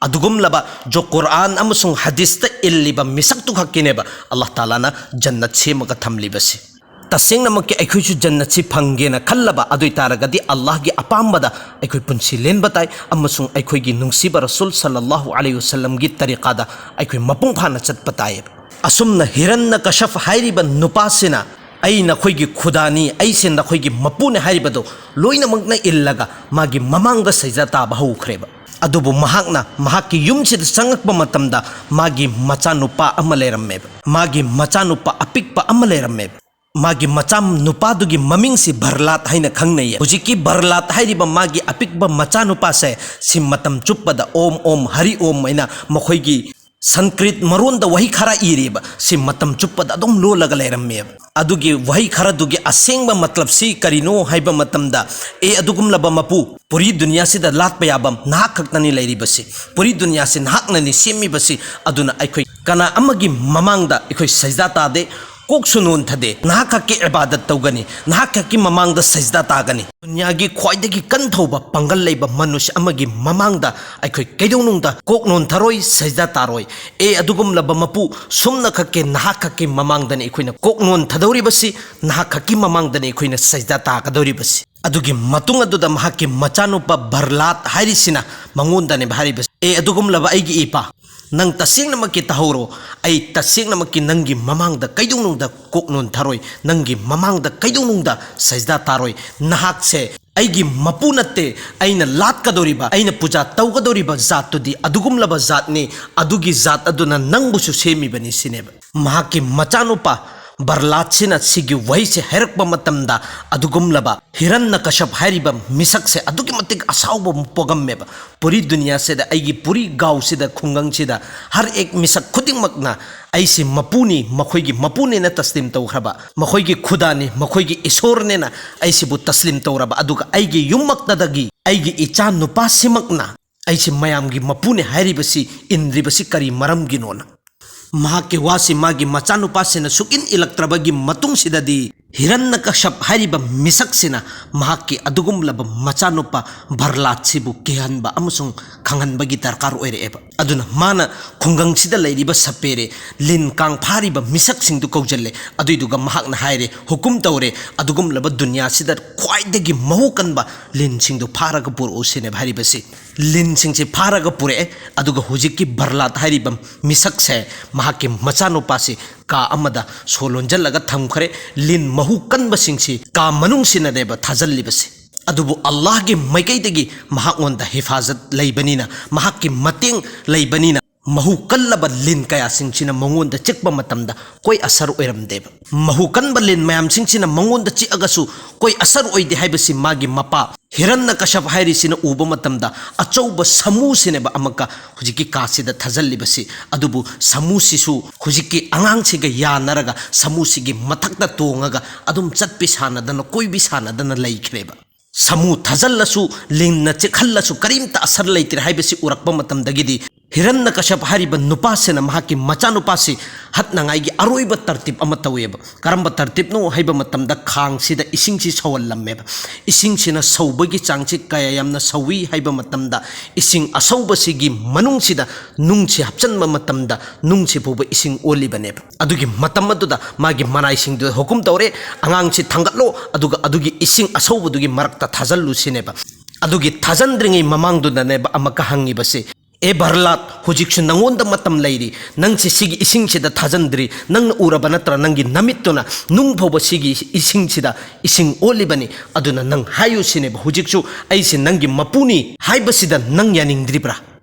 ꯑꯗꯨꯒꯨꯝꯂꯕ ꯖꯣ ꯀꯨꯔꯑꯥꯟ ꯑꯃꯁꯨꯡ ꯍꯗꯤꯁꯇ ꯏꯜꯂꯤꯕ ꯃꯤꯁꯛꯇꯨ ꯈꯛꯀꯤꯅꯦꯕ ꯑꯜꯂꯥꯍ ꯇꯥꯂꯥꯅ ꯖꯟꯅꯠ ꯁꯦꯝꯃꯒ ꯊꯝꯂꯤꯕꯁꯤ꯫ ꯇꯁꯦꯡꯅꯃꯛꯀꯤ ꯑꯩꯈꯣꯏꯁꯨ ꯖꯟꯅꯠꯁꯤ ꯐꯪꯒꯦꯅ ꯈꯜꯂꯕ ꯑꯗꯨ ꯑꯣꯏ ꯇꯥꯔꯒꯗꯤ ꯑꯜꯂꯥꯍꯒꯤ ꯑꯄꯥꯝꯕꯗ ꯑꯩꯈꯣꯏ ꯄꯨꯟꯁꯤ ꯂꯦꯟꯕ ꯇꯥꯏ ꯑꯃꯁꯨꯡ ꯑꯩꯈꯣꯏꯒꯤ ꯅꯨꯡꯁꯤꯕ ꯔꯁꯨꯜ ꯁꯜꯂꯜꯂꯥꯍꯨ ꯑꯂꯩꯍꯤ ꯋꯁꯜꯂꯝꯒꯤ ꯇꯔꯤꯀꯥꯗ ꯑꯩꯈꯣꯏ ꯃꯄꯨꯡ ꯐꯥꯅ ꯆꯠꯄ ꯇꯥꯏꯌꯦꯕ꯫ ꯑꯁꯨꯝꯅ ꯍꯤꯔꯟꯅ ꯀꯁꯐ ꯍꯥꯏꯔꯤꯕ ꯅꯨꯄꯥꯁꯤꯅ "ꯑꯩ ꯅꯈꯣꯏꯒꯤ ꯈꯨꯗꯥꯅꯤ, ꯑꯩꯁꯦ ꯅꯈꯣꯏꯒꯤ ꯃꯄꯨꯅꯤ" ꯍꯥꯏꯔꯤꯕꯗꯣ ꯂꯣꯏꯅꯃꯛꯅ ꯏꯜꯂꯒ ꯃꯥꯒꯤ ꯃꯃꯥꯡꯗ ꯁꯩꯖꯥ ꯇꯥꯕ ꯍꯧꯈ꯭ꯔꯦꯕ꯫ ꯑꯗꯨꯕꯨ ꯃꯍꯥꯛꯅ ꯃꯍꯥꯛꯀꯤ ꯌꯨꯝꯁꯤꯗ ꯆꯪꯉꯛꯄ ꯃꯇꯝꯗ ꯃꯥꯒꯤ ꯃꯆꯥꯅꯨꯄꯥ ꯑꯃ ꯂꯩꯔꯝꯃꯦꯕ꯫ ꯃꯥꯒꯤ ꯃꯆꯥꯅꯨꯄꯥ ꯑꯄꯤꯛꯄ ꯑꯃ ꯂꯩꯔꯝꯃꯦꯕ꯫ ꯃꯥꯒꯤ ꯃꯆꯥ ꯅꯨꯄꯥꯗꯨꯒꯤ ꯃꯃꯤꯡꯁꯤ ꯕꯔꯂꯥꯠ ꯍꯥꯏꯅ ꯈꯪꯅꯩꯌꯦ꯫ ꯍꯧꯖꯤꯛꯀꯤ ꯕꯔꯂꯥꯠ ꯍꯥꯏꯔꯤꯕ ꯃꯥꯒꯤ ꯑꯄꯤꯛꯄ ꯃꯆꯥꯅꯨꯄꯥꯁꯦ ꯁꯤ ꯃꯇꯝ ꯆꯨꯞꯄꯗ "ꯑꯣꯝ ꯑꯣꯝ ꯍꯔꯤ ꯑꯣꯝ" ꯍꯥꯏꯅ ꯃꯈꯣꯏꯒꯤ ꯁꯟꯁꯀ꯭ꯔꯤꯠ ꯃꯔꯣꯟꯗ ꯋꯥꯍꯩ ꯈꯔ ꯏꯔꯤꯕ ꯁꯤ ꯃꯇꯝ ꯆꯨꯞꯄꯗ ꯑꯗꯨꯝ ꯂꯣꯜꯂꯒ ꯂꯩꯔꯝꯃꯦꯕ꯫ ꯑꯗꯨꯒꯤ ꯋꯥꯍꯩ ꯈꯔꯗꯨꯒꯤ ꯑꯁꯦꯡꯕ ꯃꯇꯂꯕꯁꯤ ꯀꯔꯤꯅꯣ ꯍꯥꯏꯕ ꯃꯇꯝꯗ, "ꯑꯦ ꯑꯗꯨꯒꯨꯝꯂꯕ ꯃꯄꯨ, ꯄꯨꯔꯤ ꯗꯨꯅꯤꯌꯥꯁꯤꯗ ꯂꯥꯠꯄ ꯌꯥꯕ ꯅꯍꯥꯛ ꯈꯛꯇꯅꯤ ꯂꯩꯔꯤꯕꯁꯤ, ꯄꯨꯔꯤ ꯗꯨꯅꯤꯌꯥꯁꯤ ꯅꯍꯥꯛꯅꯅꯤ ꯁꯦꯝꯃꯤꯕꯁꯤ, ꯑꯗꯨꯅ ꯑꯩꯈꯣꯏ ꯀꯅꯥ ꯑꯃꯒꯤ ꯃꯃꯥꯡꯗ ꯑꯩꯈꯣꯏ ꯁꯩꯖꯗꯥ ꯇꯥꯗꯦ, ꯀꯣꯛꯁꯨ ꯅꯣꯟꯊꯗꯦ, ꯅꯍꯥꯛ ꯈꯛꯀꯤ ꯏꯕꯥꯗꯠ ꯇꯧꯒꯅꯤ, ꯅꯍꯥꯛ ꯈꯛꯀꯤ ꯃꯃꯥꯡꯗ ꯁꯩꯖꯗꯥ ꯇꯥꯒꯅꯤ꯫ ꯗꯨꯅꯤꯌꯥꯒꯤ ꯈ꯭ꯋꯥꯏꯗꯒꯤ ꯀꯟꯊꯧꯕ ꯄꯥꯡꯒꯜ ꯂꯩꯕ ꯃꯅꯨꯁ ꯑꯃꯒꯤ ꯃꯃꯥꯡꯗ ꯑꯩꯈꯣꯏ ꯀꯩꯗꯧꯅꯨꯡꯗ ꯀꯣꯛ ꯅꯣꯟꯊꯔꯣꯏ, ꯁꯩꯖꯗꯥ ꯇꯥꯔꯣꯏ꯫ ꯑꯦ ꯑꯗꯨꯒꯨꯝꯂꯕ ꯃꯄꯨ, ꯁꯨꯝꯅ ꯈꯛꯀꯤ ꯅꯍꯥꯛ ꯈꯛꯀꯤ ꯃꯃꯥꯡꯗꯅꯤ ꯑꯩꯈꯣꯏꯅ ꯀꯣꯛ ꯅꯣꯟꯊꯗꯧꯔꯤꯕꯁꯤ, ꯅꯍꯥꯛ ꯈꯛꯀꯤ ꯃꯃꯥꯡꯗꯅꯤ ꯑꯩꯈꯣꯏꯅ ꯁꯩꯖꯗꯥ ꯇꯥꯒꯗꯧꯔꯤꯕꯁꯤ"꯫ ꯑꯗꯨꯒꯤ ꯃꯇꯨꯡ ꯑꯗꯨꯗ ꯃꯍꯥꯛꯀꯤ ꯃꯆꯥꯅꯨꯄꯥ ꯕꯔꯂꯥꯠ ꯍꯥꯏꯔꯤꯁꯤꯅ ꯃꯉꯣꯟꯗꯅꯦꯕ ꯍꯥꯏꯔꯤꯕꯁꯤ, "ꯑꯦ ꯑꯗꯨꯒꯨꯝꯂꯕ ꯑꯩꯒꯤ ꯏꯄꯥ, ꯅꯪ ꯇꯁꯦꯡꯅꯃꯛꯀꯤ ꯇꯥꯍꯧꯔꯣ, ꯑꯩ ꯇꯁꯦꯡꯅꯃꯛꯀꯤ ꯅꯪꯒꯤ ꯃꯃꯥꯡꯗ ꯀꯩꯗꯧꯅꯨꯡꯗ ꯀꯣꯛ ꯅꯣꯟꯊꯔꯣꯏ, ꯅꯪꯒꯤ ꯃꯃꯥꯡꯗ ꯀꯩꯗꯧꯅꯨꯡꯗ ꯁꯩꯖꯗꯥ ꯇꯥꯔꯣꯏ꯫ ꯅꯍꯥꯛꯁꯦ ꯑꯩꯒꯤ ꯃꯄꯨ ꯅꯠꯇꯦ, ꯑꯩꯅ ꯂꯥꯠꯀꯗꯧꯔꯤꯕ, ꯑꯩꯅ ꯄꯨꯖꯥ ꯇꯧꯒꯗꯧꯔꯤꯕ ꯖꯥꯠꯇꯨꯗꯤ ꯑꯗꯨꯒꯨꯝꯂꯕ ꯖꯥꯠꯅꯤ, ꯑꯗꯨꯒꯤ ꯖꯥꯠ ꯑꯗꯨꯅ ꯅꯪꯕꯨꯁꯨ ꯁꯦꯝꯃꯤꯕꯅꯤ" ꯁꯤꯅꯦꯕ꯫ ꯃꯍꯥꯛꯀꯤ ꯃꯆꯥꯅꯨꯄꯥ ꯕꯔꯂꯥꯠꯁꯤꯅ ꯁꯤꯒꯤ ꯋꯥꯍꯩꯁꯦ ꯍꯥꯏꯔꯛꯄ ꯃꯇꯝꯗ, ꯑꯗꯨꯒꯨꯝꯂꯕ ꯍꯤꯔꯟꯅꯀꯁꯞ ꯍꯥꯏꯔꯤꯕ ꯃꯤꯁꯛꯁꯦ ꯑꯗꯨꯛꯀꯤ ꯃꯇꯤꯛ ꯑꯁꯥꯎꯕ ꯑꯃ ꯄꯣꯛꯑꯝꯃꯦꯕ꯫ ꯄꯨꯔꯤ ꯗꯨꯅꯤꯌꯥꯁꯤꯗ, ꯑꯩꯒꯤ ꯄꯨꯔꯤ ꯒꯥꯎꯁꯤꯗ, ꯈꯨꯡꯒꯪꯁꯤꯗ ꯍꯔ ꯑꯦꯛ ꯃꯤꯁꯛ ꯈꯨꯗꯤꯡꯃꯛꯅ ꯑꯩꯁꯤ ꯃꯄꯨꯅꯤ, ꯃꯈꯣꯏꯒꯤ ꯃꯄꯨꯅꯦꯅ ꯇꯁꯂꯤꯝ ꯇꯧꯈ꯭ꯔꯕ, ꯃꯈꯣꯏꯒꯤ ꯈꯨꯗꯥꯅꯤ, ꯃꯈꯣꯏꯒꯤ ꯏꯁꯣꯔꯅꯦꯅ ꯑꯩꯁꯤꯕꯨ ꯇꯁꯂꯤꯝ ꯇꯧꯔꯕ, ꯑꯗꯨꯒ ꯑꯩꯒꯤ ꯌꯨꯝꯃꯛꯇꯗꯒꯤ ꯑꯩꯒꯤ ꯏꯆꯥ ꯅꯨꯄꯥꯁꯤꯃꯛꯅ ꯑꯩꯁꯤ ꯃꯌꯥꯝꯒꯤ ꯃꯄꯨꯅꯦ ꯍꯥꯏꯔꯤꯕꯁꯤ ꯏꯟꯗ꯭ꯔꯤꯕꯁꯤ ꯀꯔꯤ ꯃꯔꯝꯒꯤꯅꯣꯅ꯫ ꯃꯍꯥꯛꯀꯤ ꯋꯥꯁꯤ ꯃꯥꯒꯤ ꯃꯆꯥꯅꯨꯄꯥꯁꯤꯅ ꯁꯨꯛꯏꯟ ꯏꯜꯂꯛꯇ꯭ꯔꯕꯒꯤ ꯃꯇꯨꯡꯁꯤꯗꯗꯤ, ꯍꯤꯔꯟꯅꯀꯁꯞ ꯍꯥꯏꯔꯤꯕ ꯃꯤꯁꯛꯁꯤꯅ ꯃꯍꯥꯛꯀꯤ ꯑꯗꯨꯒꯨꯝꯂꯕ ꯃꯆꯥꯅꯨꯄꯥ ꯕꯔꯂꯥꯠꯁꯤꯕꯨ ꯀꯤꯍꯟꯕ ꯑꯃꯁꯨꯡ ꯈꯪꯍꯟꯕꯒꯤ ꯗꯔꯀꯥꯔ ꯑꯣꯏꯔꯛꯑꯦꯕ꯫ ꯑꯗꯨꯅ ꯃꯥꯅ ꯈꯨꯡꯒꯪꯁꯤꯗ ꯂꯩꯔꯤꯕ ꯁꯄꯦꯔꯦ, ꯂꯤꯟ ꯀꯥꯡ ꯐꯥꯔꯤꯕ ꯃꯤꯁꯛꯁꯤꯡꯗꯨ ꯀꯧꯁꯤꯜꯂꯦ꯫ ꯑꯗꯨꯏꯗꯨꯒ ꯃꯍꯥꯛꯅ ꯍꯥꯏꯔꯦ, ꯍꯨꯀꯨꯝ ꯇꯧꯔꯦ, "ꯑꯗꯨꯒꯨꯝꯂꯕ ꯗꯨꯅꯤꯌꯥꯁꯤꯗ ꯈ꯭ꯋꯥꯏꯗꯒꯤ ꯃꯍꯨ ꯀꯟꯕ ꯂꯤꯟꯁꯤꯡꯗꯨ ꯐꯥꯔꯒ ꯄꯨꯔꯛꯎ" ꯁꯤꯅꯦꯕ ꯍꯥꯏꯔꯤꯕꯁꯤ꯫ ꯂꯤꯟꯁꯤꯡꯁꯤ ꯐꯥꯔꯒ ꯄꯨꯔꯛꯑꯦ꯫ ꯑꯗꯨꯒ ꯍꯧꯖꯤꯛꯀꯤ ꯕꯔꯂꯥꯠ ꯍꯥꯏꯔꯤꯕ ꯃꯤꯁꯛꯁꯦ, ꯃꯍꯥꯛꯀꯤ ꯃꯆꯥꯅꯨꯄꯥꯁꯤ ꯀꯥ ꯑꯃꯗ ꯁꯣ ꯂꯣꯟꯁꯤꯜꯂꯒ ꯊꯝꯈ꯭ꯔꯦ꯫ ꯂꯤꯟ ꯃꯍꯨ ꯀꯟꯕꯁꯤꯡꯁꯤ ꯀꯥ ꯃꯅꯨꯡꯁꯤꯅꯅꯦꯕ ꯊꯥꯖꯤꯜꯂꯤꯕꯁꯤ꯫ ꯑꯗꯨꯕꯨ ꯑꯜꯂꯥꯍꯒꯤ ꯃꯥꯏꯀꯩꯗꯒꯤ ꯃꯍꯥꯛꯉꯣꯟꯗ ꯍꯤꯐꯥꯖꯠ ꯂꯩꯕꯅꯤꯅ, ꯃꯍꯥꯛꯀꯤ ꯃꯇꯦꯡ ꯂꯩꯕꯅꯤꯅ, ꯃꯍꯨ ꯀꯜꯂꯕ ꯂꯤꯟ ꯀꯌꯥꯁꯤꯡꯁꯤꯅ ꯃꯉꯣꯟꯗ ꯆꯤꯛꯄ ꯃꯇꯝꯗ ꯀꯣꯏ ꯑꯁꯔ ꯑꯣꯏꯔꯝꯗꯦꯕ꯫ ꯃꯍꯨ ꯀꯟꯕ ꯂꯤꯟ ꯃꯌꯥꯝꯁꯤꯡꯁꯤꯅ ꯃꯉꯣꯟꯗ ꯆꯤꯛꯑꯒꯁꯨ ꯀꯣꯏ ꯑꯁꯔ ꯑꯣꯏꯗꯦ ꯍꯥꯏꯕꯁꯤ ꯃꯥꯒꯤ ꯃꯄꯥ ꯍꯤꯔꯟꯅ ꯀꯁꯞ ꯍꯥꯏꯔꯤꯁꯤꯅ ꯎꯕ ꯃꯇꯝꯗ, ꯑꯆꯧꯕ ꯁꯥꯃꯨꯁꯤꯅꯦꯕ ꯑꯃꯨꯛꯀ ꯍꯧꯖꯤꯛꯀꯤ ꯀꯥꯁꯤꯗ ꯊꯥꯖꯤꯜꯂꯤꯕꯁꯤ꯫ ꯑꯗꯨꯕꯨ ꯁꯥꯃꯨꯁꯤꯁꯨ ꯍꯧꯖꯤꯛꯀꯤ ꯑꯉꯥꯡꯁꯤꯒ ꯌꯥꯅꯔꯒ ꯁꯥꯃꯨꯁꯤꯒꯤ ꯃꯊꯛꯇ ꯇꯣꯡꯉꯒ ꯑꯗꯨꯝ ꯆꯠꯄꯤ ꯁꯥꯟꯅꯗꯅ, ꯀꯣꯏꯕꯤ ꯁꯥꯟꯅꯗꯅ ꯂꯩꯈ꯭ꯔꯦꯕ꯫ ꯁꯥꯃꯨ ꯊꯥꯖꯜꯂꯁꯨ, ꯂꯤꯟꯅ ꯆꯤꯛꯍꯜꯂꯁꯨ ꯀꯔꯤꯝꯇ ꯑꯁꯔ ꯂꯩꯇ꯭ꯔꯦ ꯍꯥꯏꯕꯁꯤ ꯎꯔꯛꯄ ꯃꯇꯝꯗꯒꯤꯗꯤ, ꯍꯤꯔꯟꯅ ꯀꯁꯞ ꯍꯥꯏꯔꯤꯕ ꯅꯨꯄꯥꯁꯤꯅ ꯃꯍꯥꯛꯀꯤ ꯃꯆꯥꯅꯨꯄꯥꯁꯤ ꯍꯠꯅꯉꯥꯏꯒꯤ ꯑꯔꯣꯏꯕ ꯇꯔꯇꯤꯞ ꯑꯃ ꯇꯧꯋꯦꯕ꯫ ꯀꯔꯝꯕ ꯇꯔꯇꯤꯞꯅꯣ ꯍꯥꯏꯕ ꯃꯇꯝꯗ, ꯈꯥꯡꯁꯤꯗ ꯏꯁꯤꯡꯁꯤ ꯁꯧꯍꯜꯂꯝꯃꯦꯕ꯫ ꯏꯁꯤꯡꯁꯤꯅ ꯁꯧꯕꯒꯤ ꯆꯥꯡꯁꯤ ꯀꯌꯥ ꯌꯥꯝꯅ ꯁꯧꯏ ꯍꯥꯏꯕ ꯃꯇꯝꯗ, ꯏꯁꯤꯡ ꯑꯁꯧꯕꯁꯤꯒꯤ ꯃꯅꯨꯡꯁꯤꯗ ꯅꯨꯡꯁꯤ ꯍꯥꯞꯆꯤꯟꯕ ꯃꯇꯝꯗ, ꯅꯨꯡꯁꯤ ꯐꯥꯎꯕ ꯏꯁꯤꯡ ꯑꯣꯜꯂꯤꯕꯅꯦꯕ꯫ ꯑꯗꯨꯒꯤ ꯃꯇꯝ ꯑꯗꯨꯗ ꯃꯥꯒꯤ ꯃꯅꯥꯏꯁꯤꯡꯗꯨꯗ ꯍꯨꯀꯨꯝ ꯇꯧꯔꯦ, "ꯑꯉꯥꯡꯁꯤ ꯊꯥꯡꯒꯠꯂꯣ, ꯑꯗꯨꯒ ꯑꯗꯨꯒꯤ ꯏꯁꯤꯡ ꯑꯁꯧꯕꯗꯨꯒꯤ ꯃꯔꯛꯇ ꯊꯥꯖꯤꯜꯂꯨ" ꯁꯤꯅꯦꯕ꯫ ꯑꯗꯨꯒꯤ ꯊꯥꯖꯤꯟꯗ꯭ꯔꯤꯉꯩ ꯃꯃꯥꯡꯗꯨꯗꯅꯦꯕ ꯑꯃꯨꯛꯀ ꯍꯪꯉꯤꯕꯁꯤ, "ꯑꯦ ꯚꯔꯂꯥꯠ, ꯍꯧꯖꯤꯛꯁꯨ ꯅꯪꯉꯣꯟꯗ ꯃꯇꯝ ꯂꯩꯔꯤ, ꯅꯪꯁꯤ ꯁꯤꯒꯤ ꯏꯁꯤꯡꯁꯤꯗ ꯊꯥꯖꯤꯟꯗ꯭ꯔꯤ, ꯅꯪꯅ ꯎꯔꯕ ꯅꯠꯇ꯭ꯔꯥ? ꯅꯪꯒꯤ ꯅꯃꯤꯠꯇꯨꯅ ꯅꯨꯡ ꯐꯥꯎꯕ ꯁꯤꯒꯤ ꯏꯁꯤꯡꯁꯤꯗ ꯏꯁꯤꯡ ꯑꯣꯜꯂꯤꯕꯅꯤ, ꯑꯗꯨꯅ ꯅꯪ ꯍꯥꯏꯌꯨ" ꯁꯤꯅꯦꯕ꯫ "ꯍꯧꯖꯤꯛꯁꯨ ꯑꯩꯁꯦ ꯅꯪꯒꯤ ꯃꯄꯨꯅꯤ ꯍꯥꯏꯕꯁꯤꯗ ꯅꯪ ꯌꯥꯅꯤꯡꯗ꯭ꯔꯤꯕ꯭ꯔꯥ?"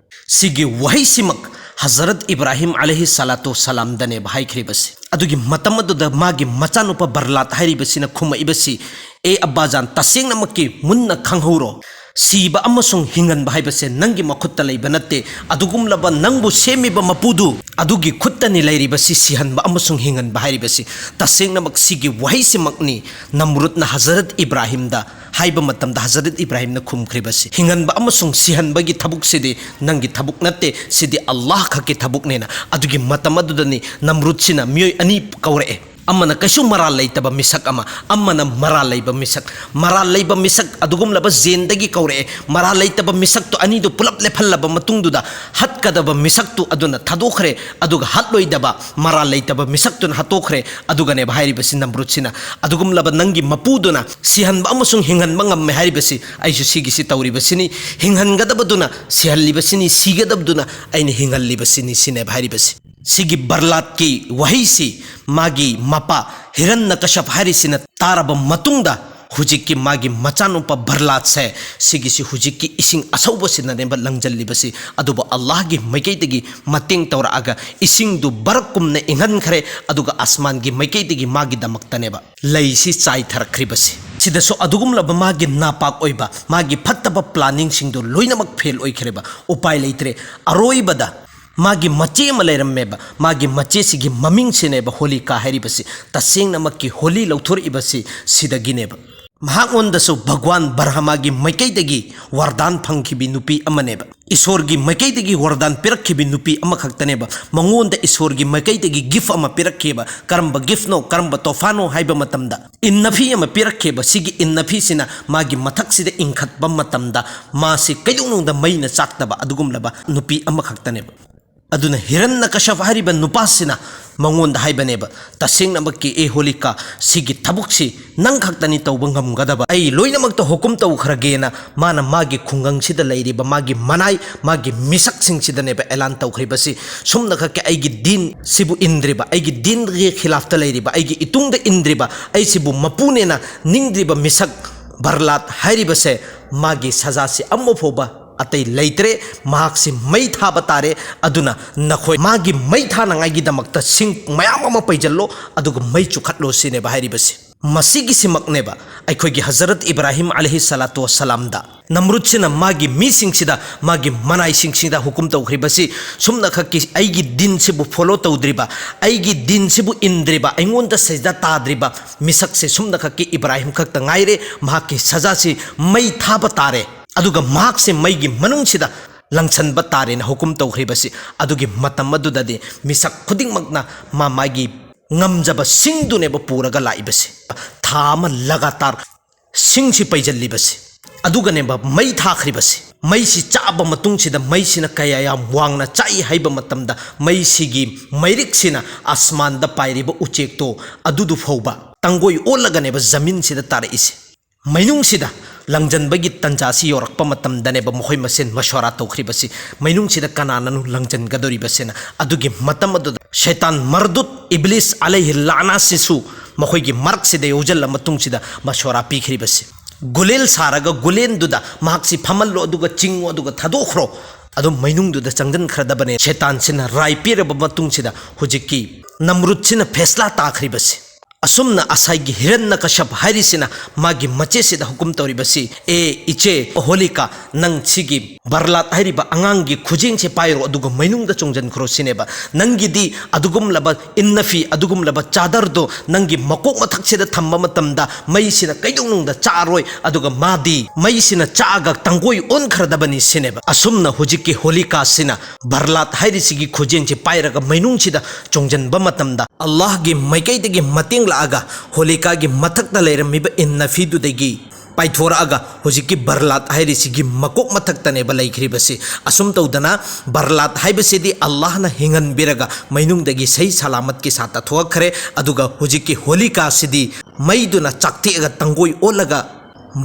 ꯁꯤꯒꯤ ꯋꯥꯍꯩꯁꯤꯃꯛ ꯍꯖꯔꯠ ꯏꯕ꯭ꯔꯥꯍꯤꯝ ꯑꯂꯩꯍꯤ ꯁꯂꯥꯇꯨ ꯁꯂꯥꯝꯗꯅꯦꯕ ꯍꯥꯏꯈ꯭ꯔꯤꯕꯁꯤ꯫ ꯑꯗꯨꯒꯤ ꯃꯇꯝ ꯑꯗꯨꯗ ꯃꯥꯒꯤ ꯃꯆꯥꯅꯨꯄꯥ ꯕꯔꯂꯥꯠ ꯍꯥꯏꯔꯤꯕꯁꯤꯅ ꯈꯨꯝꯃꯛꯏꯕꯁꯤ, "ꯑꯦ ꯑꯕꯥꯖꯥꯟ, ꯇꯁꯦꯡꯅꯃꯛꯀꯤ ꯃꯨꯟꯅ ꯈꯪꯍꯧꯔꯣ, ꯁꯤꯕ ꯑꯃꯁꯨꯡ ꯍꯤꯡꯍꯟꯕ ꯍꯥꯏꯕꯁꯦ ꯅꯪꯒꯤ ꯃꯈꯨꯠꯇ ꯂꯩꯕ ꯅꯠꯇꯦ꯫ ꯑꯗꯨꯒꯨꯝꯂꯕ ꯅꯪꯕꯨ ꯁꯦꯝꯃꯤꯕ ꯃꯄꯨꯗꯨ, ꯑꯗꯨꯒꯤ ꯈꯨꯠꯇꯅꯤ ꯂꯩꯔꯤꯕꯁꯤ, ꯁꯤꯍꯟꯕ ꯑꯃꯁꯨꯡ ꯍꯤꯡꯍꯟꯕ ꯍꯥꯏꯔꯤꯕꯁꯤ"꯫ ꯇꯁꯦꯡꯅꯃꯛ ꯁꯤꯒꯤ ꯋꯥꯍꯩꯁꯤꯃꯛꯅꯤ ꯅꯝꯔꯨꯗꯅ ꯍꯖꯔꯠ ꯏꯕ꯭ꯔꯥꯍꯤꯝꯗ ꯍꯥꯏꯕ ꯃꯇꯝꯗ ꯍꯖꯔꯠ ꯏꯕ꯭ꯔꯥꯍꯤꯝꯅ ꯈꯨꯝꯈ꯭ꯔꯤꯕꯁꯤ, "ꯍꯤꯡꯍꯟꯕ ꯑꯃꯁꯨꯡ ꯁꯤꯍꯟꯕꯒꯤ ꯊꯕꯛꯁꯤꯗꯤ ꯅꯪꯒꯤ ꯊꯕꯛ ꯅꯠꯇꯦ, ꯁꯤꯗꯤ ꯑꯜꯂꯥꯍ ꯈꯛꯀꯤ ꯊꯕꯛꯅꯦꯅ"꯫ ꯑꯗꯨꯒꯤ ꯃꯇꯝ ꯑꯗꯨꯗꯅꯤ ꯅꯝꯔꯨꯗꯁꯤꯅ ꯃꯤꯑꯣꯏ ꯑꯅꯤ ꯀꯧꯔꯛꯑꯦ꯫ ꯑꯃꯅ ꯀꯩꯁꯨ ꯃꯔꯥꯜ ꯂꯩꯇꯕ ꯃꯤꯁꯛ ꯑꯃ, ꯑꯃꯅ ꯃꯔꯥꯜ ꯂꯩꯕ ꯃꯤꯁꯛ꯫ ꯃꯔꯥꯜ ꯂꯩꯕ ꯃꯤꯁꯛ ꯑꯗꯨꯒꯨꯝꯂꯕ ꯖꯦꯟꯗꯒꯤ ꯀꯧꯔꯛꯑꯦ꯫ ꯃꯔꯥꯜ ꯂꯩꯇꯕ ꯃꯤꯁꯛꯇꯣ ꯑꯅꯤꯗꯨ ꯄꯨꯂꯞ ꯂꯦꯞꯍꯜꯂꯕ ꯃꯇꯨꯡꯗꯨꯗ, ꯍꯠꯀꯗꯕ ꯃꯤꯁꯛꯇꯨ ꯑꯗꯨꯅ ꯊꯥꯗꯣꯛꯈ꯭ꯔꯦ, ꯑꯗꯨꯒ ꯍꯠꯂꯣꯏꯗꯕ ꯃꯔꯥꯜ ꯂꯩꯇꯕ ꯃꯤꯁꯛꯇꯨꯅ ꯍꯥꯠꯇꯣꯛꯈ꯭ꯔꯦ꯫ ꯑꯗꯨꯒꯅꯦꯕ ꯍꯥꯏꯔꯤꯕꯁꯤ ꯅꯝꯔꯨꯠꯁꯤꯅ, ꯑꯗꯨꯒꯨꯝꯂꯕ ꯅꯪꯒꯤ ꯃꯄꯨꯗꯨꯅ ꯁꯤꯍꯟꯕ ꯑꯃꯁꯨꯡ ꯍꯤꯡꯍꯟꯕ ꯉꯝꯃꯦ ꯍꯥꯏꯔꯤꯕꯁꯤ, ꯑꯩꯁꯨ ꯁꯤꯒꯤꯁꯤ ꯇꯧꯔꯤꯕꯁꯤꯅꯤ꯫ ꯍꯤꯡꯍꯟꯒꯗꯕꯗꯨꯅ ꯁꯤꯍꯜꯂꯤꯕꯁꯤꯅꯤ, ꯁꯤꯒꯗꯕꯗꯨꯅ ꯑꯩꯅ ꯍꯤꯡꯍꯜꯂꯤꯕꯁꯤꯅꯤ, ꯁꯤꯅꯦꯕ ꯍꯥꯏꯔꯤꯕꯁꯤ꯫ ꯁꯤꯒꯤ ꯕꯔꯂꯥꯠꯀꯤ ꯋꯥꯍꯩꯁꯤ ꯃꯥꯒꯤ ꯃꯄꯥ ꯍꯤꯔꯟꯅꯀꯁꯞ ꯍꯥꯏꯔꯤꯁꯤꯅ ꯇꯥꯔꯕ ꯃꯇꯨꯡꯗ, ꯍꯧꯖꯤꯛꯀꯤ ꯃꯥꯒꯤ ꯃꯆꯥꯅꯨꯄꯥ ꯕꯔꯂꯥꯠꯁꯦ, ꯁꯤꯒꯤꯁꯤ ꯍꯧꯖꯤꯛꯀꯤ ꯏꯁꯤꯡ ꯑꯁꯧꯕꯁꯤꯅꯅꯦꯕ ꯂꯪꯖꯜꯂꯤꯕꯁꯤ꯫ ꯑꯗꯨꯕꯨ ꯑꯜꯂꯥꯍꯒꯤ ꯃꯥꯏꯀꯩꯗꯒꯤ ꯃꯇꯦꯡ ꯇꯧꯔꯛꯑꯒ ꯏꯁꯤꯡꯗꯨ ꯕꯔꯛꯀꯨꯝꯅ ꯏꯪꯍꯟꯈ꯭ꯔꯦ, ꯑꯗꯨꯒ ꯑꯁꯃꯥꯟꯒꯤ ꯃꯥꯏꯀꯩꯗꯒꯤ ꯃꯥꯒꯤꯗꯃꯛꯇꯅꯦꯕ ꯂꯩꯁꯤ ꯆꯥꯏꯊꯔꯛꯈ꯭ꯔꯤꯕꯁꯤ꯫ ꯁꯤꯗꯁꯨ ꯑꯗꯨꯒꯨꯝꯂꯕ ꯃꯥꯒꯤ ꯅꯥꯄꯥꯛ ꯑꯣꯏꯕ, ꯃꯥꯒꯤ ꯐꯠꯇꯕ ꯄ꯭ꯂꯥꯅꯤꯡꯁꯤꯡꯗꯨ ꯂꯣꯏꯅꯃꯛ ꯐꯦꯜ ꯑꯣꯏꯈ꯭ꯔꯦꯕ꯫ ꯎꯄꯥꯏ ꯂꯩꯇ꯭ꯔꯦ꯫ ꯑꯔꯣꯏꯕꯗ ꯃꯥꯒꯤ ꯃꯆꯦ ꯑꯃ ꯂꯩꯔꯝꯃꯦꯕ꯫ ꯃꯥꯒꯤ ꯃꯆꯦꯁꯤꯒꯤ ꯃꯃꯤꯡꯁꯤꯅꯦꯕ ꯍꯣꯂꯤꯀꯥ ꯍꯥꯏꯔꯤꯕꯁꯤ꯫ ꯇꯁꯦꯡꯅꯃꯛꯀꯤ ꯍꯣꯂꯤ ꯂꯧꯊꯣꯔꯛꯏꯕꯁꯤ ꯁꯤꯗꯒꯤꯅꯦꯕ꯫ ꯃꯍꯥꯛꯉꯣꯟꯗꯁꯨ ꯚꯒꯋꯥꯟ ꯕꯔꯍꯃꯥꯒꯤ ꯃꯥꯏꯀꯩꯗꯒꯤ ꯋꯔꯗꯥꯟ ꯐꯪꯈꯤꯕꯤ ꯅꯨꯄꯤ ꯑꯃꯅꯦꯕ꯫ ꯏꯁꯣꯔꯒꯤ ꯃꯥꯏꯀꯩꯗꯒꯤ ꯋꯔꯗꯥꯟ ꯄꯤꯔꯛꯈꯤꯕꯤ ꯅꯨꯄꯤ ꯑꯃꯈꯛꯇꯅꯦꯕ꯫ ꯃꯉꯣꯟꯗ ꯏꯁꯣꯔꯒꯤ ꯃꯥꯏꯀꯩꯗꯒꯤ ꯒꯤꯐ ꯑꯃ ꯄꯤꯔꯛꯈꯤꯕ꯫ ꯀꯔꯝꯕ ꯒꯤꯐꯅꯣ, ꯀꯔꯝꯕ ꯇꯣꯐꯥꯅꯣ ꯍꯥꯏꯕ ꯃꯇꯝꯗ, ꯏꯟꯅꯐꯤ ꯑꯃ ꯄꯤꯔꯛꯈꯤꯕ꯫ ꯁꯤꯒꯤ ꯏꯟꯅꯐꯤꯁꯤꯅ ꯃꯥꯒꯤ ꯃꯊꯛꯁꯤꯗ ꯏꯟꯈꯠꯄ ꯃꯇꯝꯗ ꯃꯥꯁꯤ ꯀꯩꯗꯧꯅꯨꯡꯗ ꯃꯩꯅ ꯆꯥꯛꯇꯕ ꯑꯗꯨꯒꯨꯝꯂꯕ ꯅꯨꯄꯤ ꯑꯃꯈꯛꯇꯅꯦꯕ꯫ ꯑꯗꯨꯅ ꯍꯤꯔꯟꯅꯀꯁꯞ ꯍꯥꯏꯔꯤꯕ ꯅꯨꯄꯥꯁꯤꯅ ꯃꯉꯣꯟꯗ ꯍꯥꯏꯕꯅꯦꯕ, "ꯇꯁꯦꯡꯅꯃꯛꯀꯤ ꯑꯦ ꯍꯣꯂꯤꯀꯥ, ꯁꯤꯒꯤ ꯊꯕꯛꯁꯤ ꯅꯪ ꯈꯛꯇꯅꯤ ꯇꯧꯕ ꯉꯝꯒꯗꯕ꯫ ꯑꯩ ꯂꯣꯏꯅꯃꯛꯇ ꯍꯨꯀꯨꯝ ꯇꯧꯈ꯭ꯔꯒꯦꯅ" ꯃꯥꯅ ꯃꯥꯒꯤ ꯈꯨꯡꯒꯪꯁꯤꯗ ꯂꯩꯔꯤꯕ ꯃꯥꯒꯤ ꯃꯅꯥꯏ, ꯃꯥꯒꯤ ꯃꯤꯁꯛꯁꯤꯡꯁꯤꯗꯅꯦꯕ ꯑꯦꯂꯥꯟ ꯇꯧꯈ꯭ꯔꯤꯕꯁꯤ꯫ ꯁꯨꯝꯅꯈꯛꯀꯤ ꯑꯩꯒꯤ ꯗꯤꯟ ꯁꯤꯕꯨ ꯏꯟꯗ꯭ꯔꯤꯕ, ꯑꯩꯒꯤ ꯗꯤꯟꯒꯤ ꯈꯤꯂꯥꯐꯇ ꯂꯩꯔꯤꯕ, ꯑꯩꯒꯤ ꯏꯇꯨꯡꯗ ꯏꯟꯗ꯭ꯔꯤꯕ, ꯑꯩꯁꯤꯕꯨ ꯃꯄꯨꯅꯦꯅ ꯅꯤꯡꯗ꯭ꯔꯤꯕ ꯃꯤꯁꯛ ꯕꯔꯂꯥꯠ ꯍꯥꯏꯔꯤꯕꯁꯦ, ꯃꯥꯒꯤ ꯁꯖꯥꯁꯤ ꯑꯃ ꯐꯥꯎꯕ ꯑꯇꯩ ꯂꯩꯇ꯭ꯔꯦ꯫ ꯃꯍꯥꯛꯁꯤ ꯃꯩ ꯊꯥꯕ ꯇꯥꯔꯦ꯫ ꯑꯗꯨꯅ ꯅꯈꯣꯏ ꯃꯥꯒꯤ ꯃꯩ ꯊꯥꯅꯉꯥꯏꯒꯤꯗꯃꯛꯇ ꯁꯤꯡ ꯃꯌꯥꯝ ꯑꯃ ꯄꯩꯖꯜꯂꯣ, ꯑꯗꯨꯒ ꯃꯩ ꯆꯨꯈꯠꯂꯣ, ꯁꯤꯅꯦꯕ ꯍꯥꯏꯔꯤꯕꯁꯤ꯫ ꯃꯁꯤꯒꯤꯁꯤꯃꯛꯅꯦꯕ ꯑꯩꯈꯣꯏꯒꯤ ꯍꯖꯔꯠ ꯏꯕ꯭ꯔꯥꯍꯤꯝ ꯑꯂꯩꯍꯤ ꯁꯂꯥꯇꯨ ꯋꯁꯁꯂꯥꯝꯗ ꯅꯝꯔꯨꯠꯁꯤꯅ ꯃꯥꯒꯤ ꯃꯤꯁꯤꯡꯁꯤꯗ, ꯃꯥꯒꯤ ꯃꯅꯥꯏꯁꯤꯡꯁꯤꯗ ꯍꯨꯀꯨꯝ ꯇꯧꯈ꯭ꯔꯤꯕꯁꯤ, ꯁꯨꯝꯅꯈꯛꯀꯤ ꯑꯩꯒꯤ ꯗꯤꯟꯁꯤꯕꯨ ꯐꯣꯂꯣ ꯇꯧꯗ꯭ꯔꯤꯕ, ꯑꯩꯒꯤ ꯗꯤꯟꯁꯤꯕꯨ ꯏꯟꯗ꯭ꯔꯤꯕ, ꯑꯩꯉꯣꯟꯗ ꯁꯖꯗꯥ ꯇꯥꯗ꯭ꯔꯤꯕ ꯃꯤꯁꯛꯁꯦ ꯁꯨꯝꯅꯈꯛꯀꯤ ꯏꯕ꯭ꯔꯥꯍꯤꯝ ꯈꯛꯇ ꯉꯥꯏꯔꯦ꯫ ꯃꯍꯥꯛꯀꯤ ꯁꯖꯥꯁꯤ ꯃꯩ ꯊꯥꯕ ꯇꯥꯔꯦ, ꯑꯗꯨꯒ ꯃꯍꯥꯛꯁꯦ ꯃꯩꯒꯤ ꯃꯅꯨꯡꯁꯤꯗ ꯂꯪꯁꯟꯕ ꯇꯥꯔꯦꯅ ꯍꯨꯀꯨꯝ ꯇꯧꯈ꯭ꯔꯤꯕꯁꯤ꯫ ꯑꯗꯨꯒꯤ ꯃꯇꯝ ꯑꯗꯨꯗꯗꯤ ꯃꯤꯁꯛ ꯈꯨꯗꯤꯡꯃꯛꯅ ꯃꯥ ꯃꯥꯒꯤ ꯉꯝꯖꯕ ꯁꯤꯡꯗꯨꯅꯦꯕ ꯄꯨꯔꯒ ꯂꯥꯛꯏꯕꯁꯦ꯫ ꯊꯥ ꯑꯃ ꯂꯒꯥꯇꯥꯔ ꯁꯤꯡꯁꯤ ꯄꯩꯖꯜꯂꯤꯕꯁꯦ, ꯑꯗꯨꯒꯅꯦꯕ ꯃꯩ ꯊꯥꯈ꯭ꯔꯤꯕꯁꯦ꯫ ꯃꯩꯁꯤ ꯆꯥꯛꯑꯕ ꯃꯇꯨꯡꯁꯤꯗ ꯃꯩꯁꯤꯅ ꯀꯌꯥ ꯌꯥꯝ ꯋꯥꯡꯅ ꯆꯥꯛꯏ ꯍꯥꯏꯕ ꯃꯇꯝꯗ, ꯃꯩꯁꯤꯒꯤ ꯃꯩꯔꯤꯛꯁꯤꯅ ꯑꯁꯃꯥꯟꯗ ꯄꯥꯏꯔꯤꯕ ꯎꯆꯦꯛꯇꯣ ꯑꯗꯨꯗꯨ ꯐꯥꯎꯕ ꯇꯥꯡꯒꯣꯏ ꯑꯣꯜꯂꯒꯅꯦꯕ ꯖꯃꯤꯟꯁꯤꯗ ꯇꯥꯔꯛꯏꯁꯦ꯫ ꯃꯩꯅꯨꯡꯁꯤꯗ ꯂꯪꯖꯟꯕꯒꯤ ꯇꯟꯖꯥꯁꯤ ꯌꯧꯔꯛꯄ ꯃꯇꯝꯗꯅꯦꯕ ꯃꯈꯣꯏ ꯃꯁꯦꯟ ꯃꯁꯣꯔꯥ ꯇꯧꯈ꯭ꯔꯤꯕꯁꯤ, ꯃꯩꯅꯨꯡꯁꯤꯗ ꯀꯅꯥꯅꯅꯣ ꯂꯪꯖꯟꯒꯗꯧꯔꯤꯕꯁꯤꯅ꯫ ꯑꯗꯨꯒꯤ ꯃꯇꯝ ꯑꯗꯨꯗ ꯁꯩꯇꯥꯟ ꯃꯔꯗꯨꯠ ꯏꯕ꯭ꯂꯤꯁ ꯑꯂꯩꯍꯤ ꯂꯥꯅꯥꯁꯤꯁꯨ ꯃꯈꯣꯏꯒꯤ ꯃꯔꯛꯁꯤꯗ ꯌꯧꯁꯤꯜꯂ ꯃꯇꯨꯡꯁꯤꯗ ꯃꯁꯣꯔꯥ ꯄꯤꯈ꯭ꯔꯤꯕꯁꯤ꯫ ꯒꯨꯂꯦꯜ ꯁꯥꯔꯒ ꯒꯨꯂꯦꯟꯗꯨꯗ ꯃꯍꯥꯛꯁꯤ ꯐꯝꯍꯜꯂꯣ, ꯑꯗꯨꯒ ꯆꯤꯡꯉꯣ, ꯑꯗꯨꯒ ꯊꯥꯗꯣꯛꯈ꯭ꯔꯣ꯫ ꯑꯗꯨꯝ ꯃꯩꯅꯨꯡꯗꯨꯗ ꯆꯪꯁꯤꯟꯈ꯭ꯔꯗꯕꯅꯦ꯫ ꯁꯦꯇꯥꯟꯁꯤꯅ ꯔꯥꯏ ꯄꯤꯔꯕ ꯃꯇꯨꯡꯁꯤꯗ ꯍꯧꯖꯤꯛꯀꯤ ꯅꯝꯔꯨꯠꯁꯤꯅ ꯐꯦꯁꯂꯥ ꯇꯥꯈ꯭ꯔꯤꯕꯁꯤ꯫ ꯑꯁꯨꯝꯅ ꯑꯁꯥꯏꯒꯤ ꯍꯤꯔꯟꯅ ꯀꯁꯞ ꯍꯥꯏꯔꯤꯁꯤꯅ ꯃꯥꯒꯤ ꯃꯆꯦꯁꯤꯗ ꯍꯨꯀꯨꯝ ꯇꯧꯔꯤꯕꯁꯤ, "ꯑꯦ ꯏꯆꯦ ꯍꯣꯂꯤꯀꯥ, ꯅꯪ ꯁꯤꯒꯤ ꯕꯔꯂꯥꯠ ꯍꯥꯏꯔꯤꯕ ꯑꯉꯥꯡꯒꯤ ꯈꯨꯖꯦꯡꯁꯦ ꯄꯥꯏꯔꯣ, ꯑꯗꯨꯒ ꯃꯩꯅꯨꯡꯗ ꯆꯣꯡꯁꯤꯟꯈ꯭ꯔꯣ" ꯁꯤꯅꯦꯕ꯫ "ꯅꯪꯒꯤꯗꯤ ꯑꯗꯨꯒꯨꯝꯂꯕ ꯏꯟꯅꯐꯤ, ꯑꯗꯨꯒꯨꯝꯂꯕ ꯆꯥꯗꯔꯗꯣ ꯅꯪꯒꯤ ꯃꯀꯣꯛ ꯃꯊꯛꯁꯤꯗ ꯊꯝꯕ ꯃꯇꯝꯗ ꯃꯩꯁꯤꯅ ꯀꯩꯗꯧꯅꯨꯡꯗ ꯆꯥꯔꯣꯏ, ꯑꯗꯨꯒ ꯃꯥꯗꯤ ꯃꯩꯁꯤꯅ ꯆꯥꯛꯑꯒ ꯇꯥꯡꯒꯣꯏ ꯑꯣꯟꯈ꯭ꯔꯗꯕꯅꯤ" ꯁꯤꯅꯦꯕ꯫ ꯑꯁꯨꯝꯅ ꯍꯧꯖꯤꯛꯀꯤ ꯍꯣꯂꯤꯀꯥꯁꯤꯅ ꯕꯔꯂꯥꯠ ꯍꯥꯏꯔꯤꯁꯤꯒꯤ ꯈꯨꯖꯦꯡꯁꯤ ꯄꯥꯏꯔꯒ ꯃꯩꯅꯨꯡꯁꯤꯗ ꯆꯣꯡꯁꯤꯟꯕ ꯃꯇꯝꯗ, ꯑꯜꯂꯥꯍꯒꯤ ꯃꯥꯏꯀꯩꯗꯒꯤ ꯃꯇꯦꯡ ꯂꯥꯛꯑꯒ ꯍꯣꯂꯤꯀꯥꯒꯤ ꯃꯊꯛꯇ ꯂꯩꯔꯝꯃꯤꯕ ꯏꯟꯅꯐꯤꯗꯨꯗꯒꯤ ꯄꯥꯏꯊꯣꯔꯛꯑꯒ ꯍꯧꯖꯤꯛꯀꯤ ꯕꯔꯂꯥꯠ ꯍꯥꯏꯔꯤꯁꯤꯒꯤ ꯃꯀꯣꯛ ꯃꯊꯛꯇꯅꯦꯕ ꯂꯩꯈ꯭ꯔꯤꯕꯁꯤ꯫ ꯑꯁꯨꯝ ꯇꯧꯗꯅ ꯕꯔꯂꯥꯠ ꯍꯥꯏꯕꯁꯤꯗꯤ ꯑꯜꯂꯥꯍꯅ ꯍꯤꯡꯍꯟꯕꯤꯔꯒ ꯃꯩꯅꯨꯡꯗꯒꯤ ꯁꯍꯤ ꯁꯂꯥꯃꯠꯀꯤ ꯁꯥꯠꯇ ꯊꯣꯛꯂꯛꯈ꯭ꯔꯦ꯫ ꯑꯗꯨꯒ ꯍꯧꯖꯤꯛꯀꯤ ꯍꯣꯂꯤꯀꯥꯁꯤꯗꯤ ꯃꯩꯗꯨꯅ ꯆꯥꯛꯊꯦꯛꯑꯒ ꯇꯥꯡꯒꯣꯏ ꯑꯣꯜꯂꯒ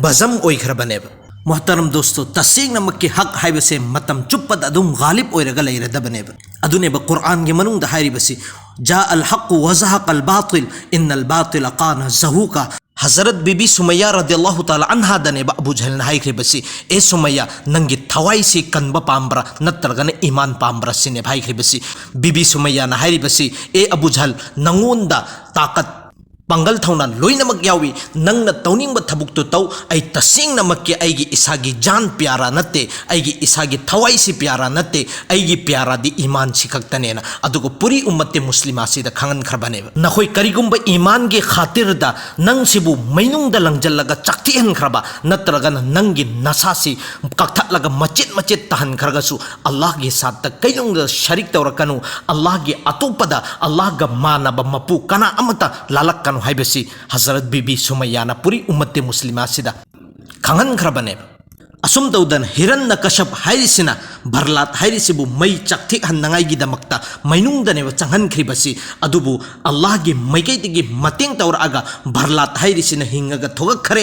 ꯕꯖꯝ ꯑꯣꯏꯈ꯭ꯔꯕꯅꯦꯕ꯫ ꯃꯣꯍꯇꯔꯝ ꯗꯣꯁꯇꯣ, ꯇꯁꯦꯡꯅꯃꯛꯀꯤ ꯍꯛ ꯍꯥꯏꯕꯁꯦ ꯃꯇꯝ ꯆꯨꯞꯄꯗ ꯑꯗꯨꯝ ꯒꯥꯂꯤꯕ ꯑꯣꯏꯔꯒ ꯂꯩꯔꯗꯕꯅꯦꯕ꯫ ꯑꯗꯨꯅꯦꯕ ꯀꯨꯔꯥꯟꯒꯤ ꯃꯅꯨꯡꯗ ꯍꯥꯏꯔꯤꯕꯁꯤ, "جاء الحق وزهق الباطل إن الباطل كان زهوقا"꯫ ꯍꯖꯔꯠ ꯕꯤꯕꯤ ꯁꯨꯃꯩꯌꯥ ꯔꯗꯤꯌꯜꯂꯥꯍꯨ ꯇꯥꯂꯥ ꯑꯟꯍꯥꯗꯅꯦꯕ ꯑꯕꯨ ꯖꯍꯜꯅ ꯍꯥꯏꯈ꯭ꯔꯤꯕꯁꯤ, "ꯑꯦ ꯁꯨꯃꯩꯌꯥ, ꯅꯪꯒꯤ ꯊꯋꯥꯏꯁꯤ ꯀꯟꯕ ꯄꯥꯝꯕ꯭ꯔꯥ, ꯅꯠꯇ꯭ꯔꯒꯅ ꯏꯃꯥꯟ ꯄꯥꯝꯕ꯭ꯔꯥ?" ꯁꯤꯅꯦꯕ ꯍꯥꯏꯈ꯭ꯔꯤꯕꯁꯤ꯫ ꯕꯤꯕꯤ ꯁꯨꯃꯩꯌꯥꯅ ꯍꯥꯏꯔꯤꯕꯁꯤ, "ꯑꯦ ꯑꯕꯨ ꯖꯍꯜ, ꯅꯪꯉꯣꯟꯗ ꯇꯥꯀꯠ ꯄꯥꯡꯒꯜ ꯊꯧꯅꯥ ꯂꯣꯏꯅꯃꯛ ꯌꯥꯎꯏ꯫ ꯅꯪꯅ ꯇꯧꯅꯤꯡꯕ ꯊꯕꯛꯇꯨ ꯇꯧ꯫ ꯑꯩ ꯇꯁꯦꯡꯅꯃꯛꯀꯤ ꯑꯩꯒꯤ ꯏꯁꯥꯒꯤ ꯖꯥꯟ ꯄ꯭ꯌꯥꯔꯥ ꯅꯠꯇꯦ, ꯑꯩꯒꯤ ꯏꯁꯥꯒꯤ ꯊꯋꯥꯏꯁꯤ ꯄ꯭ꯌꯥꯔꯥ ꯅꯠꯇꯦ, ꯑꯩꯒꯤ ꯄ꯭ꯌꯥꯔꯥꯗꯤ ꯏꯃꯥꯟꯁꯤ ꯈꯛꯇꯅꯦꯅ꯫ ꯑꯗꯨꯒ ꯄꯨꯔꯤ ꯎꯝꯃꯠꯇꯦ ꯃꯨꯁꯂꯤꯃꯥꯁꯤꯗ ꯈꯪꯍꯟꯈ꯭ꯔꯕꯅꯦꯕ꯫ ꯅꯈꯣꯏ ꯀꯔꯤꯒꯨꯝꯕ ꯏꯃꯥꯟꯒꯤ ꯈꯥꯇꯤꯔꯗ ꯅꯪꯁꯤꯕꯨ ꯃꯩꯅꯨꯡꯗ ꯂꯪꯖꯜꯂꯒ ꯆꯥꯛꯊꯦꯛꯍꯟꯈ꯭ꯔꯕ, ꯅꯠꯇ꯭ꯔꯒꯅ ꯅꯪꯒꯤ ꯅꯁꯥꯁꯤ ꯀꯛꯊꯠꯂꯒ ꯃꯆꯦꯠ ꯃꯆꯦꯠ ꯇꯥꯍꯟꯈ꯭ꯔꯒꯁꯨ, ꯑꯜꯂꯥꯍꯒꯤ ꯁꯥꯠꯇ ꯀꯩꯗꯧꯅꯨꯡꯗ ꯁꯔꯤꯛ ꯇꯧꯔꯛꯀꯅꯨ꯫ ꯑꯜꯂꯥꯍꯒꯤ ꯑꯇꯣꯞꯄꯗ, ꯑꯜꯂꯥꯍꯒ ꯃꯥꯟꯅꯕ ꯃꯄꯨ ꯀꯅꯥ ꯑꯃꯠꯇ ꯂꯥꯜꯂꯛꯀꯅꯨ ꯍꯥꯏꯕꯁꯤ ꯍꯖꯔꯠ ꯕꯤꯕꯤ ꯁꯨꯃꯩꯌꯥꯅ ꯄꯨꯔꯤ ꯎꯝꯃꯠꯇꯦ ꯃꯨꯁꯂꯤꯃꯥꯁꯤꯗ ꯈꯪꯍꯟꯈ꯭ꯔꯕꯅꯦꯕ꯫ ꯑꯁꯨꯝ ꯇꯧꯗꯅ ꯍꯤꯔꯟꯅ ꯀꯁꯞ ꯍꯥꯏꯔꯤꯁꯤꯅ ꯚꯔꯂꯥꯠ ꯍꯥꯏꯔꯤꯁꯤꯕꯨ ꯃꯩ ꯆꯥꯛꯊꯦꯛꯍꯟꯅꯉꯥꯏꯒꯤꯗꯃꯛꯇ ꯃꯩꯅꯨꯡꯗꯅꯦꯕ ꯆꯪꯍꯟꯈ꯭ꯔꯤꯕꯁꯤ꯫ ꯑꯗꯨꯕꯨ ꯑꯜꯂꯥꯍꯒꯤ ꯃꯥꯏꯀꯩꯗꯒꯤ ꯃꯇꯦꯡ ꯇꯧꯔꯛꯑꯒ ꯚꯔꯂꯥꯠ ꯍꯥꯏꯔꯤꯁꯤꯅ ꯍꯤꯡꯉꯒ ꯊꯣꯛꯂꯛꯈ꯭ꯔꯦ꯫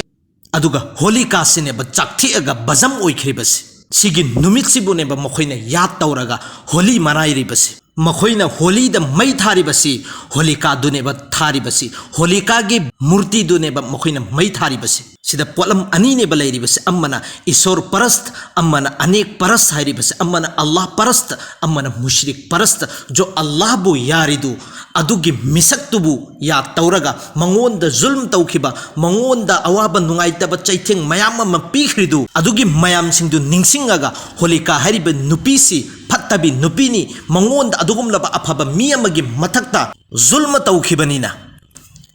ꯑꯗꯨꯒ ꯍꯣꯂꯤꯀꯥꯁꯤꯅꯦꯕ ꯆꯥꯛꯊꯦꯛꯑꯒ ꯕꯖꯝ ꯑꯣꯏꯈ꯭ꯔꯤꯕꯁꯤ꯫ ꯁꯤꯒꯤ ꯅꯨꯃꯤꯠꯁꯤꯕꯨꯅꯦꯕ ꯃꯈꯣꯏꯅ ꯌꯥꯗ ꯇꯧꯔꯒ ꯍꯣꯂꯤ ꯃꯅꯥꯏꯔꯤꯕꯁꯤ꯫ ꯃꯈꯣꯏꯅ ꯍꯣꯂꯤꯗ ꯃꯩ ꯊꯥꯔꯤꯕꯁꯤ ꯍꯣꯂꯤꯀꯥꯗꯨꯅꯦꯕ ꯊꯥꯔꯤꯕꯁꯤ꯫ ꯍꯣꯂꯤꯀꯥꯒꯤ ꯃꯨꯔꯇꯤꯗꯨꯅꯦꯕ ꯃꯈꯣꯏꯅ ꯃꯩ ꯊꯥꯔꯤꯕꯁꯤ꯫ ꯁꯤꯗ ꯄꯣꯠꯂꯝ ꯑꯅꯤꯅꯦꯕ ꯂꯩꯔꯤꯕꯁꯤ, ꯑꯃꯅ ꯏꯁꯣꯔ ꯄꯔꯁꯠ, ꯑꯃꯅ ꯑꯅꯦꯛ ꯄꯔꯁꯠ ꯍꯥꯏꯔꯤꯕꯁꯤ, ꯑꯃꯅ ꯑꯜꯂꯥꯍ ꯄꯔꯁꯠ, ꯑꯃꯅ ꯃꯨꯁ꯭ꯔꯤꯛ ꯄꯔꯁꯠ꯫ ꯖꯣ ꯑꯜꯂꯥꯍꯕꯨ ꯌꯥꯔꯤꯗꯨ, ꯑꯗꯨꯒꯤ ꯃꯤꯁꯛꯇꯨꯕꯨ ꯌꯥꯗ ꯇꯧꯔꯒ ꯃꯉꯣꯟꯗ ꯖꯨꯜꯝ ꯇꯧꯈꯤꯕ, ꯃꯉꯣꯟꯗ ꯑꯋꯥꯕ ꯅꯨꯡꯉꯥꯏꯇꯕ ꯆꯩꯊꯦꯡ ꯃꯌꯥꯝ ꯑꯃ ꯄꯤꯈ꯭ꯔꯤꯗꯨ, ꯑꯗꯨꯒꯤ ꯃꯌꯥꯝꯁꯤꯡꯗꯨ ꯅꯤꯡꯁꯤꯡꯉꯒ ꯍꯣꯂꯤꯀꯥ ꯍꯥꯏꯔꯤꯕ ꯅꯨꯄꯤꯁꯤ ꯐꯠꯇꯕꯤ ꯅꯨꯄꯤꯅꯤ, ꯃꯉꯣꯟꯗ ꯑꯗꯨꯒꯨꯝꯂꯕ ꯑꯐꯕ ꯃꯤ ꯑꯃꯒꯤ ꯃꯊꯛꯇ ꯖꯨꯜꯃ ꯇꯧꯈꯤꯕꯅꯤꯅ,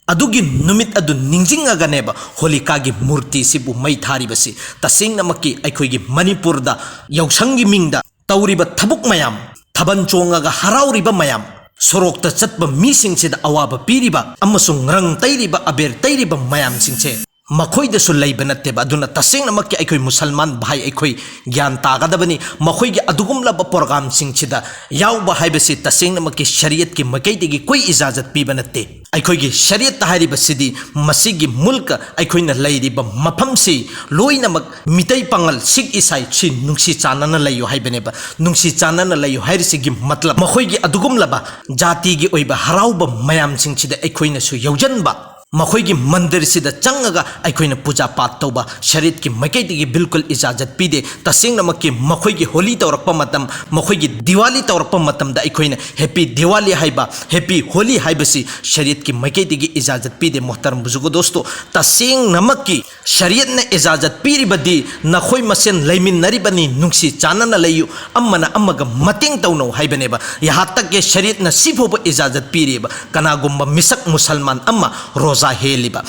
ꯑꯗꯨꯒꯤ ꯅꯨꯃꯤꯠ ꯑꯗꯨ ꯅꯤꯡꯁꯤꯡꯉꯒꯅꯦꯕ ꯍꯣꯂꯤꯀꯥꯒꯤ ꯃꯨꯔꯇꯤꯁꯤꯕꯨ ꯃꯩ ꯊꯥꯔꯤꯕꯁꯤ꯫ ꯇꯁꯦꯡꯅꯃꯛꯀꯤ ꯑꯩꯈꯣꯏꯒꯤ ꯃꯅꯤꯄꯨꯔꯗ ꯌꯥꯎꯁꯪꯒꯤ ꯃꯤꯡꯗ ꯇꯧꯔꯤꯕ ꯊꯕꯛ ꯃꯌꯥꯝ, ꯊꯥꯕꯜ ꯆꯣꯡꯉꯒ ꯍꯔꯥꯎꯔꯤꯕ ꯃꯌꯥꯝ, ꯁꯣꯔꯣꯛꯇ ꯆꯠꯄ ꯃꯤꯁꯤꯡꯁꯤꯗ ꯑꯋꯥꯕ ꯄꯤꯔꯤꯕ ꯑꯃꯁꯨꯡ ꯔꯪ ꯇꯩꯔꯤꯕ, ꯑꯕꯦꯔ ꯇꯩꯔꯤꯕ ꯃꯌꯥꯝꯁꯤꯡꯁꯦ ꯃꯈꯣꯏꯗꯁꯨ ꯂꯩꯕ ꯅꯠꯇꯦꯕ꯫ ꯑꯗꯨꯅ ꯇꯁꯦꯡꯅꯃꯛꯀꯤ ꯑꯩꯈꯣꯏ ꯃꯨꯁꯜꯃꯥꯟ ꯚꯥꯏ, ꯑꯩꯈꯣꯏ ꯒ꯭ꯌꯥꯟ ꯇꯥꯒꯗꯕꯅꯤ꯫ ꯃꯈꯣꯏꯒꯤ ꯑꯗꯨꯒꯨꯝꯂꯕ ꯄ꯭ꯔꯣꯒ꯭ꯔꯥꯝꯁꯤꯡꯁꯤꯗ ꯌꯥꯎꯕ ꯍꯥꯏꯕꯁꯤ ꯇꯁꯦꯡꯅꯃꯛꯀꯤ ꯁꯔꯤꯌꯠꯀꯤ ꯃꯥꯏꯀꯩꯗꯒꯤ ꯀꯣꯏ ꯏꯖꯥꯖꯠ ꯄꯤꯕ ꯅꯠꯇꯦ꯫ ꯑꯩꯈꯣꯏꯒꯤ ꯁꯔꯤꯌꯠꯇ ꯍꯥꯏꯔꯤꯕꯁꯤꯗꯤ ꯃꯁꯤꯒꯤ ꯃꯨꯜꯛ, ꯑꯩꯈꯣꯏꯅ ꯂꯩꯔꯤꯕ ꯃꯐꯝꯁꯤ ꯂꯣꯏꯅꯃꯛ ꯃꯤꯇꯩ ꯄꯥꯉꯜ ꯁꯤꯈ ꯏꯁꯥꯏ ꯁꯤ ꯅꯨꯡꯁꯤ ꯆꯥꯟꯅꯅ ꯂꯩꯌꯨ ꯍꯥꯏꯕꯅꯦꯕ꯫ ꯅꯨꯡꯁꯤ ꯆꯥꯟꯅꯅ ꯂꯩꯌꯨ ꯍꯥꯏꯔꯤꯁꯤꯒꯤ ꯃꯇꯂꯕ ꯃꯈꯣꯏꯒꯤ ꯑꯗꯨꯒꯨꯝꯂꯕ ꯖꯥꯇꯤꯒꯤ ꯑꯣꯏꯕ ꯍꯔꯥꯎꯕ ꯃꯌꯥꯝꯁꯤꯡꯁꯤꯗ ꯑꯩꯈꯣꯏꯅꯁꯨ ꯌꯥꯎꯖꯟꯕ꯫ ꯃꯈꯣꯏꯒꯤ ꯃꯟꯗꯤꯔꯁꯤꯗ ꯆꯪꯉꯒ ꯑꯩꯈꯣꯏꯅ ꯄꯨꯖꯥ ꯄꯥꯠ ꯇꯧꯕ ꯁꯔꯤꯌꯠꯀꯤ ꯃꯥꯏꯀꯩꯗꯒꯤ ꯕꯤꯜꯀꯨꯜ ꯏꯖꯥꯖꯠ ꯄꯤꯗꯦ꯫ ꯇꯁꯦꯡꯅꯃꯛꯀꯤ ꯃꯈꯣꯏꯒꯤ ꯍꯣꯂꯤ ꯇꯧꯔꯛꯄ ꯃꯇꯝ, ꯃꯈꯣꯏꯒꯤ ꯗꯤꯋꯥꯂꯤ ꯇꯧꯔꯛꯄ ꯃꯇꯝꯗ ꯑꯩꯈꯣꯏꯅ ꯍꯦꯄꯤ ꯗꯤꯋꯥꯂꯤ ꯍꯥꯏꯕ, ꯍꯦꯄꯤ ꯍꯣꯂꯤ ꯍꯥꯏꯕꯁꯤ ꯁꯔꯤꯌꯠꯀꯤ ꯃꯥꯏꯀꯩꯗꯒꯤ ꯏꯖꯥꯖꯠ ꯄꯤꯗꯦ꯫ ꯃꯣꯍꯇꯔꯝ ꯕꯨꯖꯨꯔꯒ ꯗꯣꯁꯇꯣ, ꯇꯁꯦꯡꯅꯃꯛꯀꯤ ꯁꯔꯤꯌꯠꯅ ꯏꯖꯥꯖꯠ ꯄꯤꯔꯤꯕꯗꯤ ꯅꯈꯣꯏ ꯃꯁꯦꯟ ꯂꯩꯃꯤꯟꯅꯔꯤꯕꯅꯤ, ꯅꯨꯡꯁꯤ ꯆꯥꯟꯅꯅ ꯂꯩꯌꯨ, ꯑꯃꯅ ꯑꯃꯒ ꯃꯇꯦꯡ ꯇꯧꯅꯧ ꯍꯥꯏꯕꯅꯦꯕ꯫ ꯌꯍꯥ ꯇꯛ ꯀꯤ ꯁꯔꯤꯌꯠꯅ ꯁꯤꯐꯥꯎꯕ ꯏꯖꯥꯖꯠ ꯄꯤꯔꯤꯕ, ꯀꯅꯥꯒꯨꯝꯕ ꯃꯤꯁꯛ ꯃꯨꯁꯜꯃꯥꯟ ꯑꯃ ꯔꯣꯖꯥ ꯍꯦꯜꯂꯤꯕ,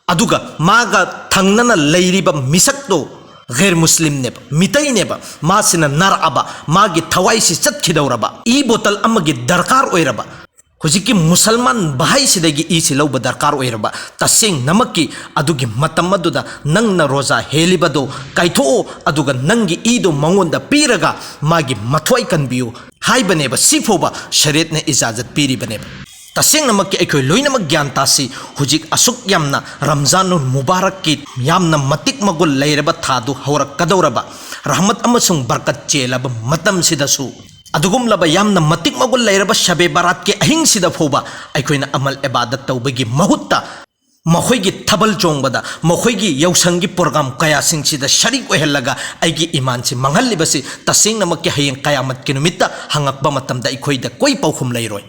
ꯑꯗꯨꯒ ꯃꯥꯒ ꯊꯪꯅꯅ ꯂꯩꯔꯤꯕ ꯃꯤꯁꯛꯇꯣ ꯒꯩꯔ ꯃꯨꯁꯂꯤꯝꯅꯦꯕ, ꯃꯤꯇꯩꯅꯦꯕ, ꯃꯥꯁꯤꯅ ꯅꯥꯔꯛꯑꯕ, ꯃꯥꯒꯤ ꯊꯋꯥꯏꯁꯤ ꯆꯠꯈꯤꯗꯧꯔꯕ, ꯏ ꯕꯣꯇꯜ ꯑꯃꯒꯤ ꯗꯔꯀꯥꯔ ꯑꯣꯏꯔꯕ, ꯍꯧꯖꯤꯛꯀꯤ ꯃꯨꯁꯜꯃꯥꯟ ꯚꯥꯏꯁꯤꯗꯒꯤ ꯏꯁꯤ ꯂꯧꯕ ꯗꯔꯀꯥꯔ ꯑꯣꯏꯔꯕ, ꯇꯁꯦꯡꯅꯃꯛꯀꯤ ꯑꯗꯨꯒꯤ ꯃꯇꯝ ꯑꯗꯨꯗ ꯅꯪꯅ ꯔꯣꯖꯥ ꯍꯦꯜꯂꯤꯕꯗꯣ ꯀꯥꯏꯊꯣꯛꯑꯣ, ꯑꯗꯨꯒ ꯅꯪꯒꯤ ꯏꯗꯣ ꯃꯉꯣꯟꯗ ꯄꯤꯔꯒ ꯃꯥꯒꯤ ꯃꯊ꯭ꯋꯥꯏ ꯀꯟꯕꯤꯌꯨ ꯍꯥꯏꯕꯅꯦꯕ꯫ ꯁꯤꯐꯥꯎꯕ ꯁꯔꯤꯌꯠꯅ ꯏꯖꯥꯖꯠ ꯄꯤꯔꯤꯕꯅꯦꯕ꯫ ꯇꯁꯦꯡꯅꯃꯛꯀꯤ ꯑꯩꯈꯣꯏ ꯂꯣꯏꯅꯃꯛ ꯒ꯭ꯌꯥꯟ ꯇꯥꯁꯤ, ꯍꯧꯖꯤꯛ ꯑꯁꯨꯛ ꯌꯥꯝꯅ ꯔꯝꯖꯥꯅꯨꯜ ꯃꯨꯕꯥꯔꯛꯀꯤ ꯌꯥꯝꯅ ꯃꯇꯤꯛ ꯃꯒꯨꯟ ꯂꯩꯔꯕ ꯊꯥꯗꯨ ꯍꯧꯔꯛꯀꯗꯧꯔꯕ, ꯔꯍꯃꯠ ꯑꯃꯁꯨꯡ ꯕꯔꯀꯠ ꯆꯦꯜꯂꯕ ꯃꯇꯝꯁꯤꯗꯁꯨ, ꯑꯗꯨꯒꯨꯝꯂꯕ ꯌꯥꯝꯅ ꯃꯇꯤꯛ ꯃꯒꯨꯟ ꯂꯩꯔꯕ ꯁꯕꯦ ꯕꯔꯥꯠꯀꯤ ꯑꯍꯤꯡꯁꯤꯗ ꯐꯥꯎꯕ ꯑꯩꯈꯣꯏꯅ ꯑꯃꯜ ꯏꯕꯥꯗꯠ ꯇꯧꯕꯒꯤ ꯃꯍꯨꯠꯇ, ꯃꯈꯣꯏꯒꯤ ꯊꯥꯕꯜ ꯆꯣꯡꯕꯗ, ꯃꯈꯣꯏꯒꯤ ꯌꯥꯎꯁꯪꯒꯤ ꯄ꯭ꯔꯣꯒ꯭ꯔꯥꯝ ꯀꯌꯥꯁꯤꯡꯁꯤꯗ ꯁꯔꯤꯛ ꯑꯣꯏꯍꯜꯂꯒ ꯑꯩꯒꯤ ꯏꯃꯥꯟꯁꯤ ꯃꯥꯡꯍꯜꯂꯤꯕꯁꯤ, ꯇꯁꯦꯡꯅꯃꯛꯀꯤ ꯍꯌꯦꯡ ꯀꯌꯥꯃꯠꯀꯤ ꯅꯨꯃꯤꯠꯇ ꯍꯪꯉꯛꯄ ꯃꯇꯝꯗ ꯑꯩꯈꯣꯏꯗ ꯀꯣꯏ ꯄꯥꯎꯈꯨꯝ ꯂꯩꯔꯣꯏ꯫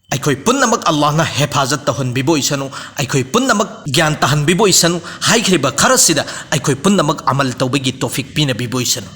ꯑꯩꯈꯣꯏ ꯄꯨꯝꯅꯃꯛ ꯑꯜꯂꯥꯍꯅ ꯍꯦꯐꯥꯖꯠ ꯇꯧꯍꯟꯕꯤꯕ ꯑꯣꯏꯁꯅꯨ꯫ ꯑꯩꯈꯣꯏ ꯄꯨꯝꯅꯃꯛ ꯒ꯭ꯌꯥꯟ ꯇꯥꯍꯟꯕꯤꯕ ꯑꯣꯏꯁꯅꯨ꯫ ꯍꯥꯏꯈ꯭ꯔꯤꯕ ꯈꯔꯁꯤꯗ ꯑꯩꯈꯣꯏ ꯄꯨꯝꯅꯃꯛ ꯑꯃꯜ ꯇꯧꯕꯒꯤ ꯇꯣꯐꯤꯛ ꯄꯤꯅꯕꯤꯕ ꯑꯣꯏꯁꯅꯨ꯫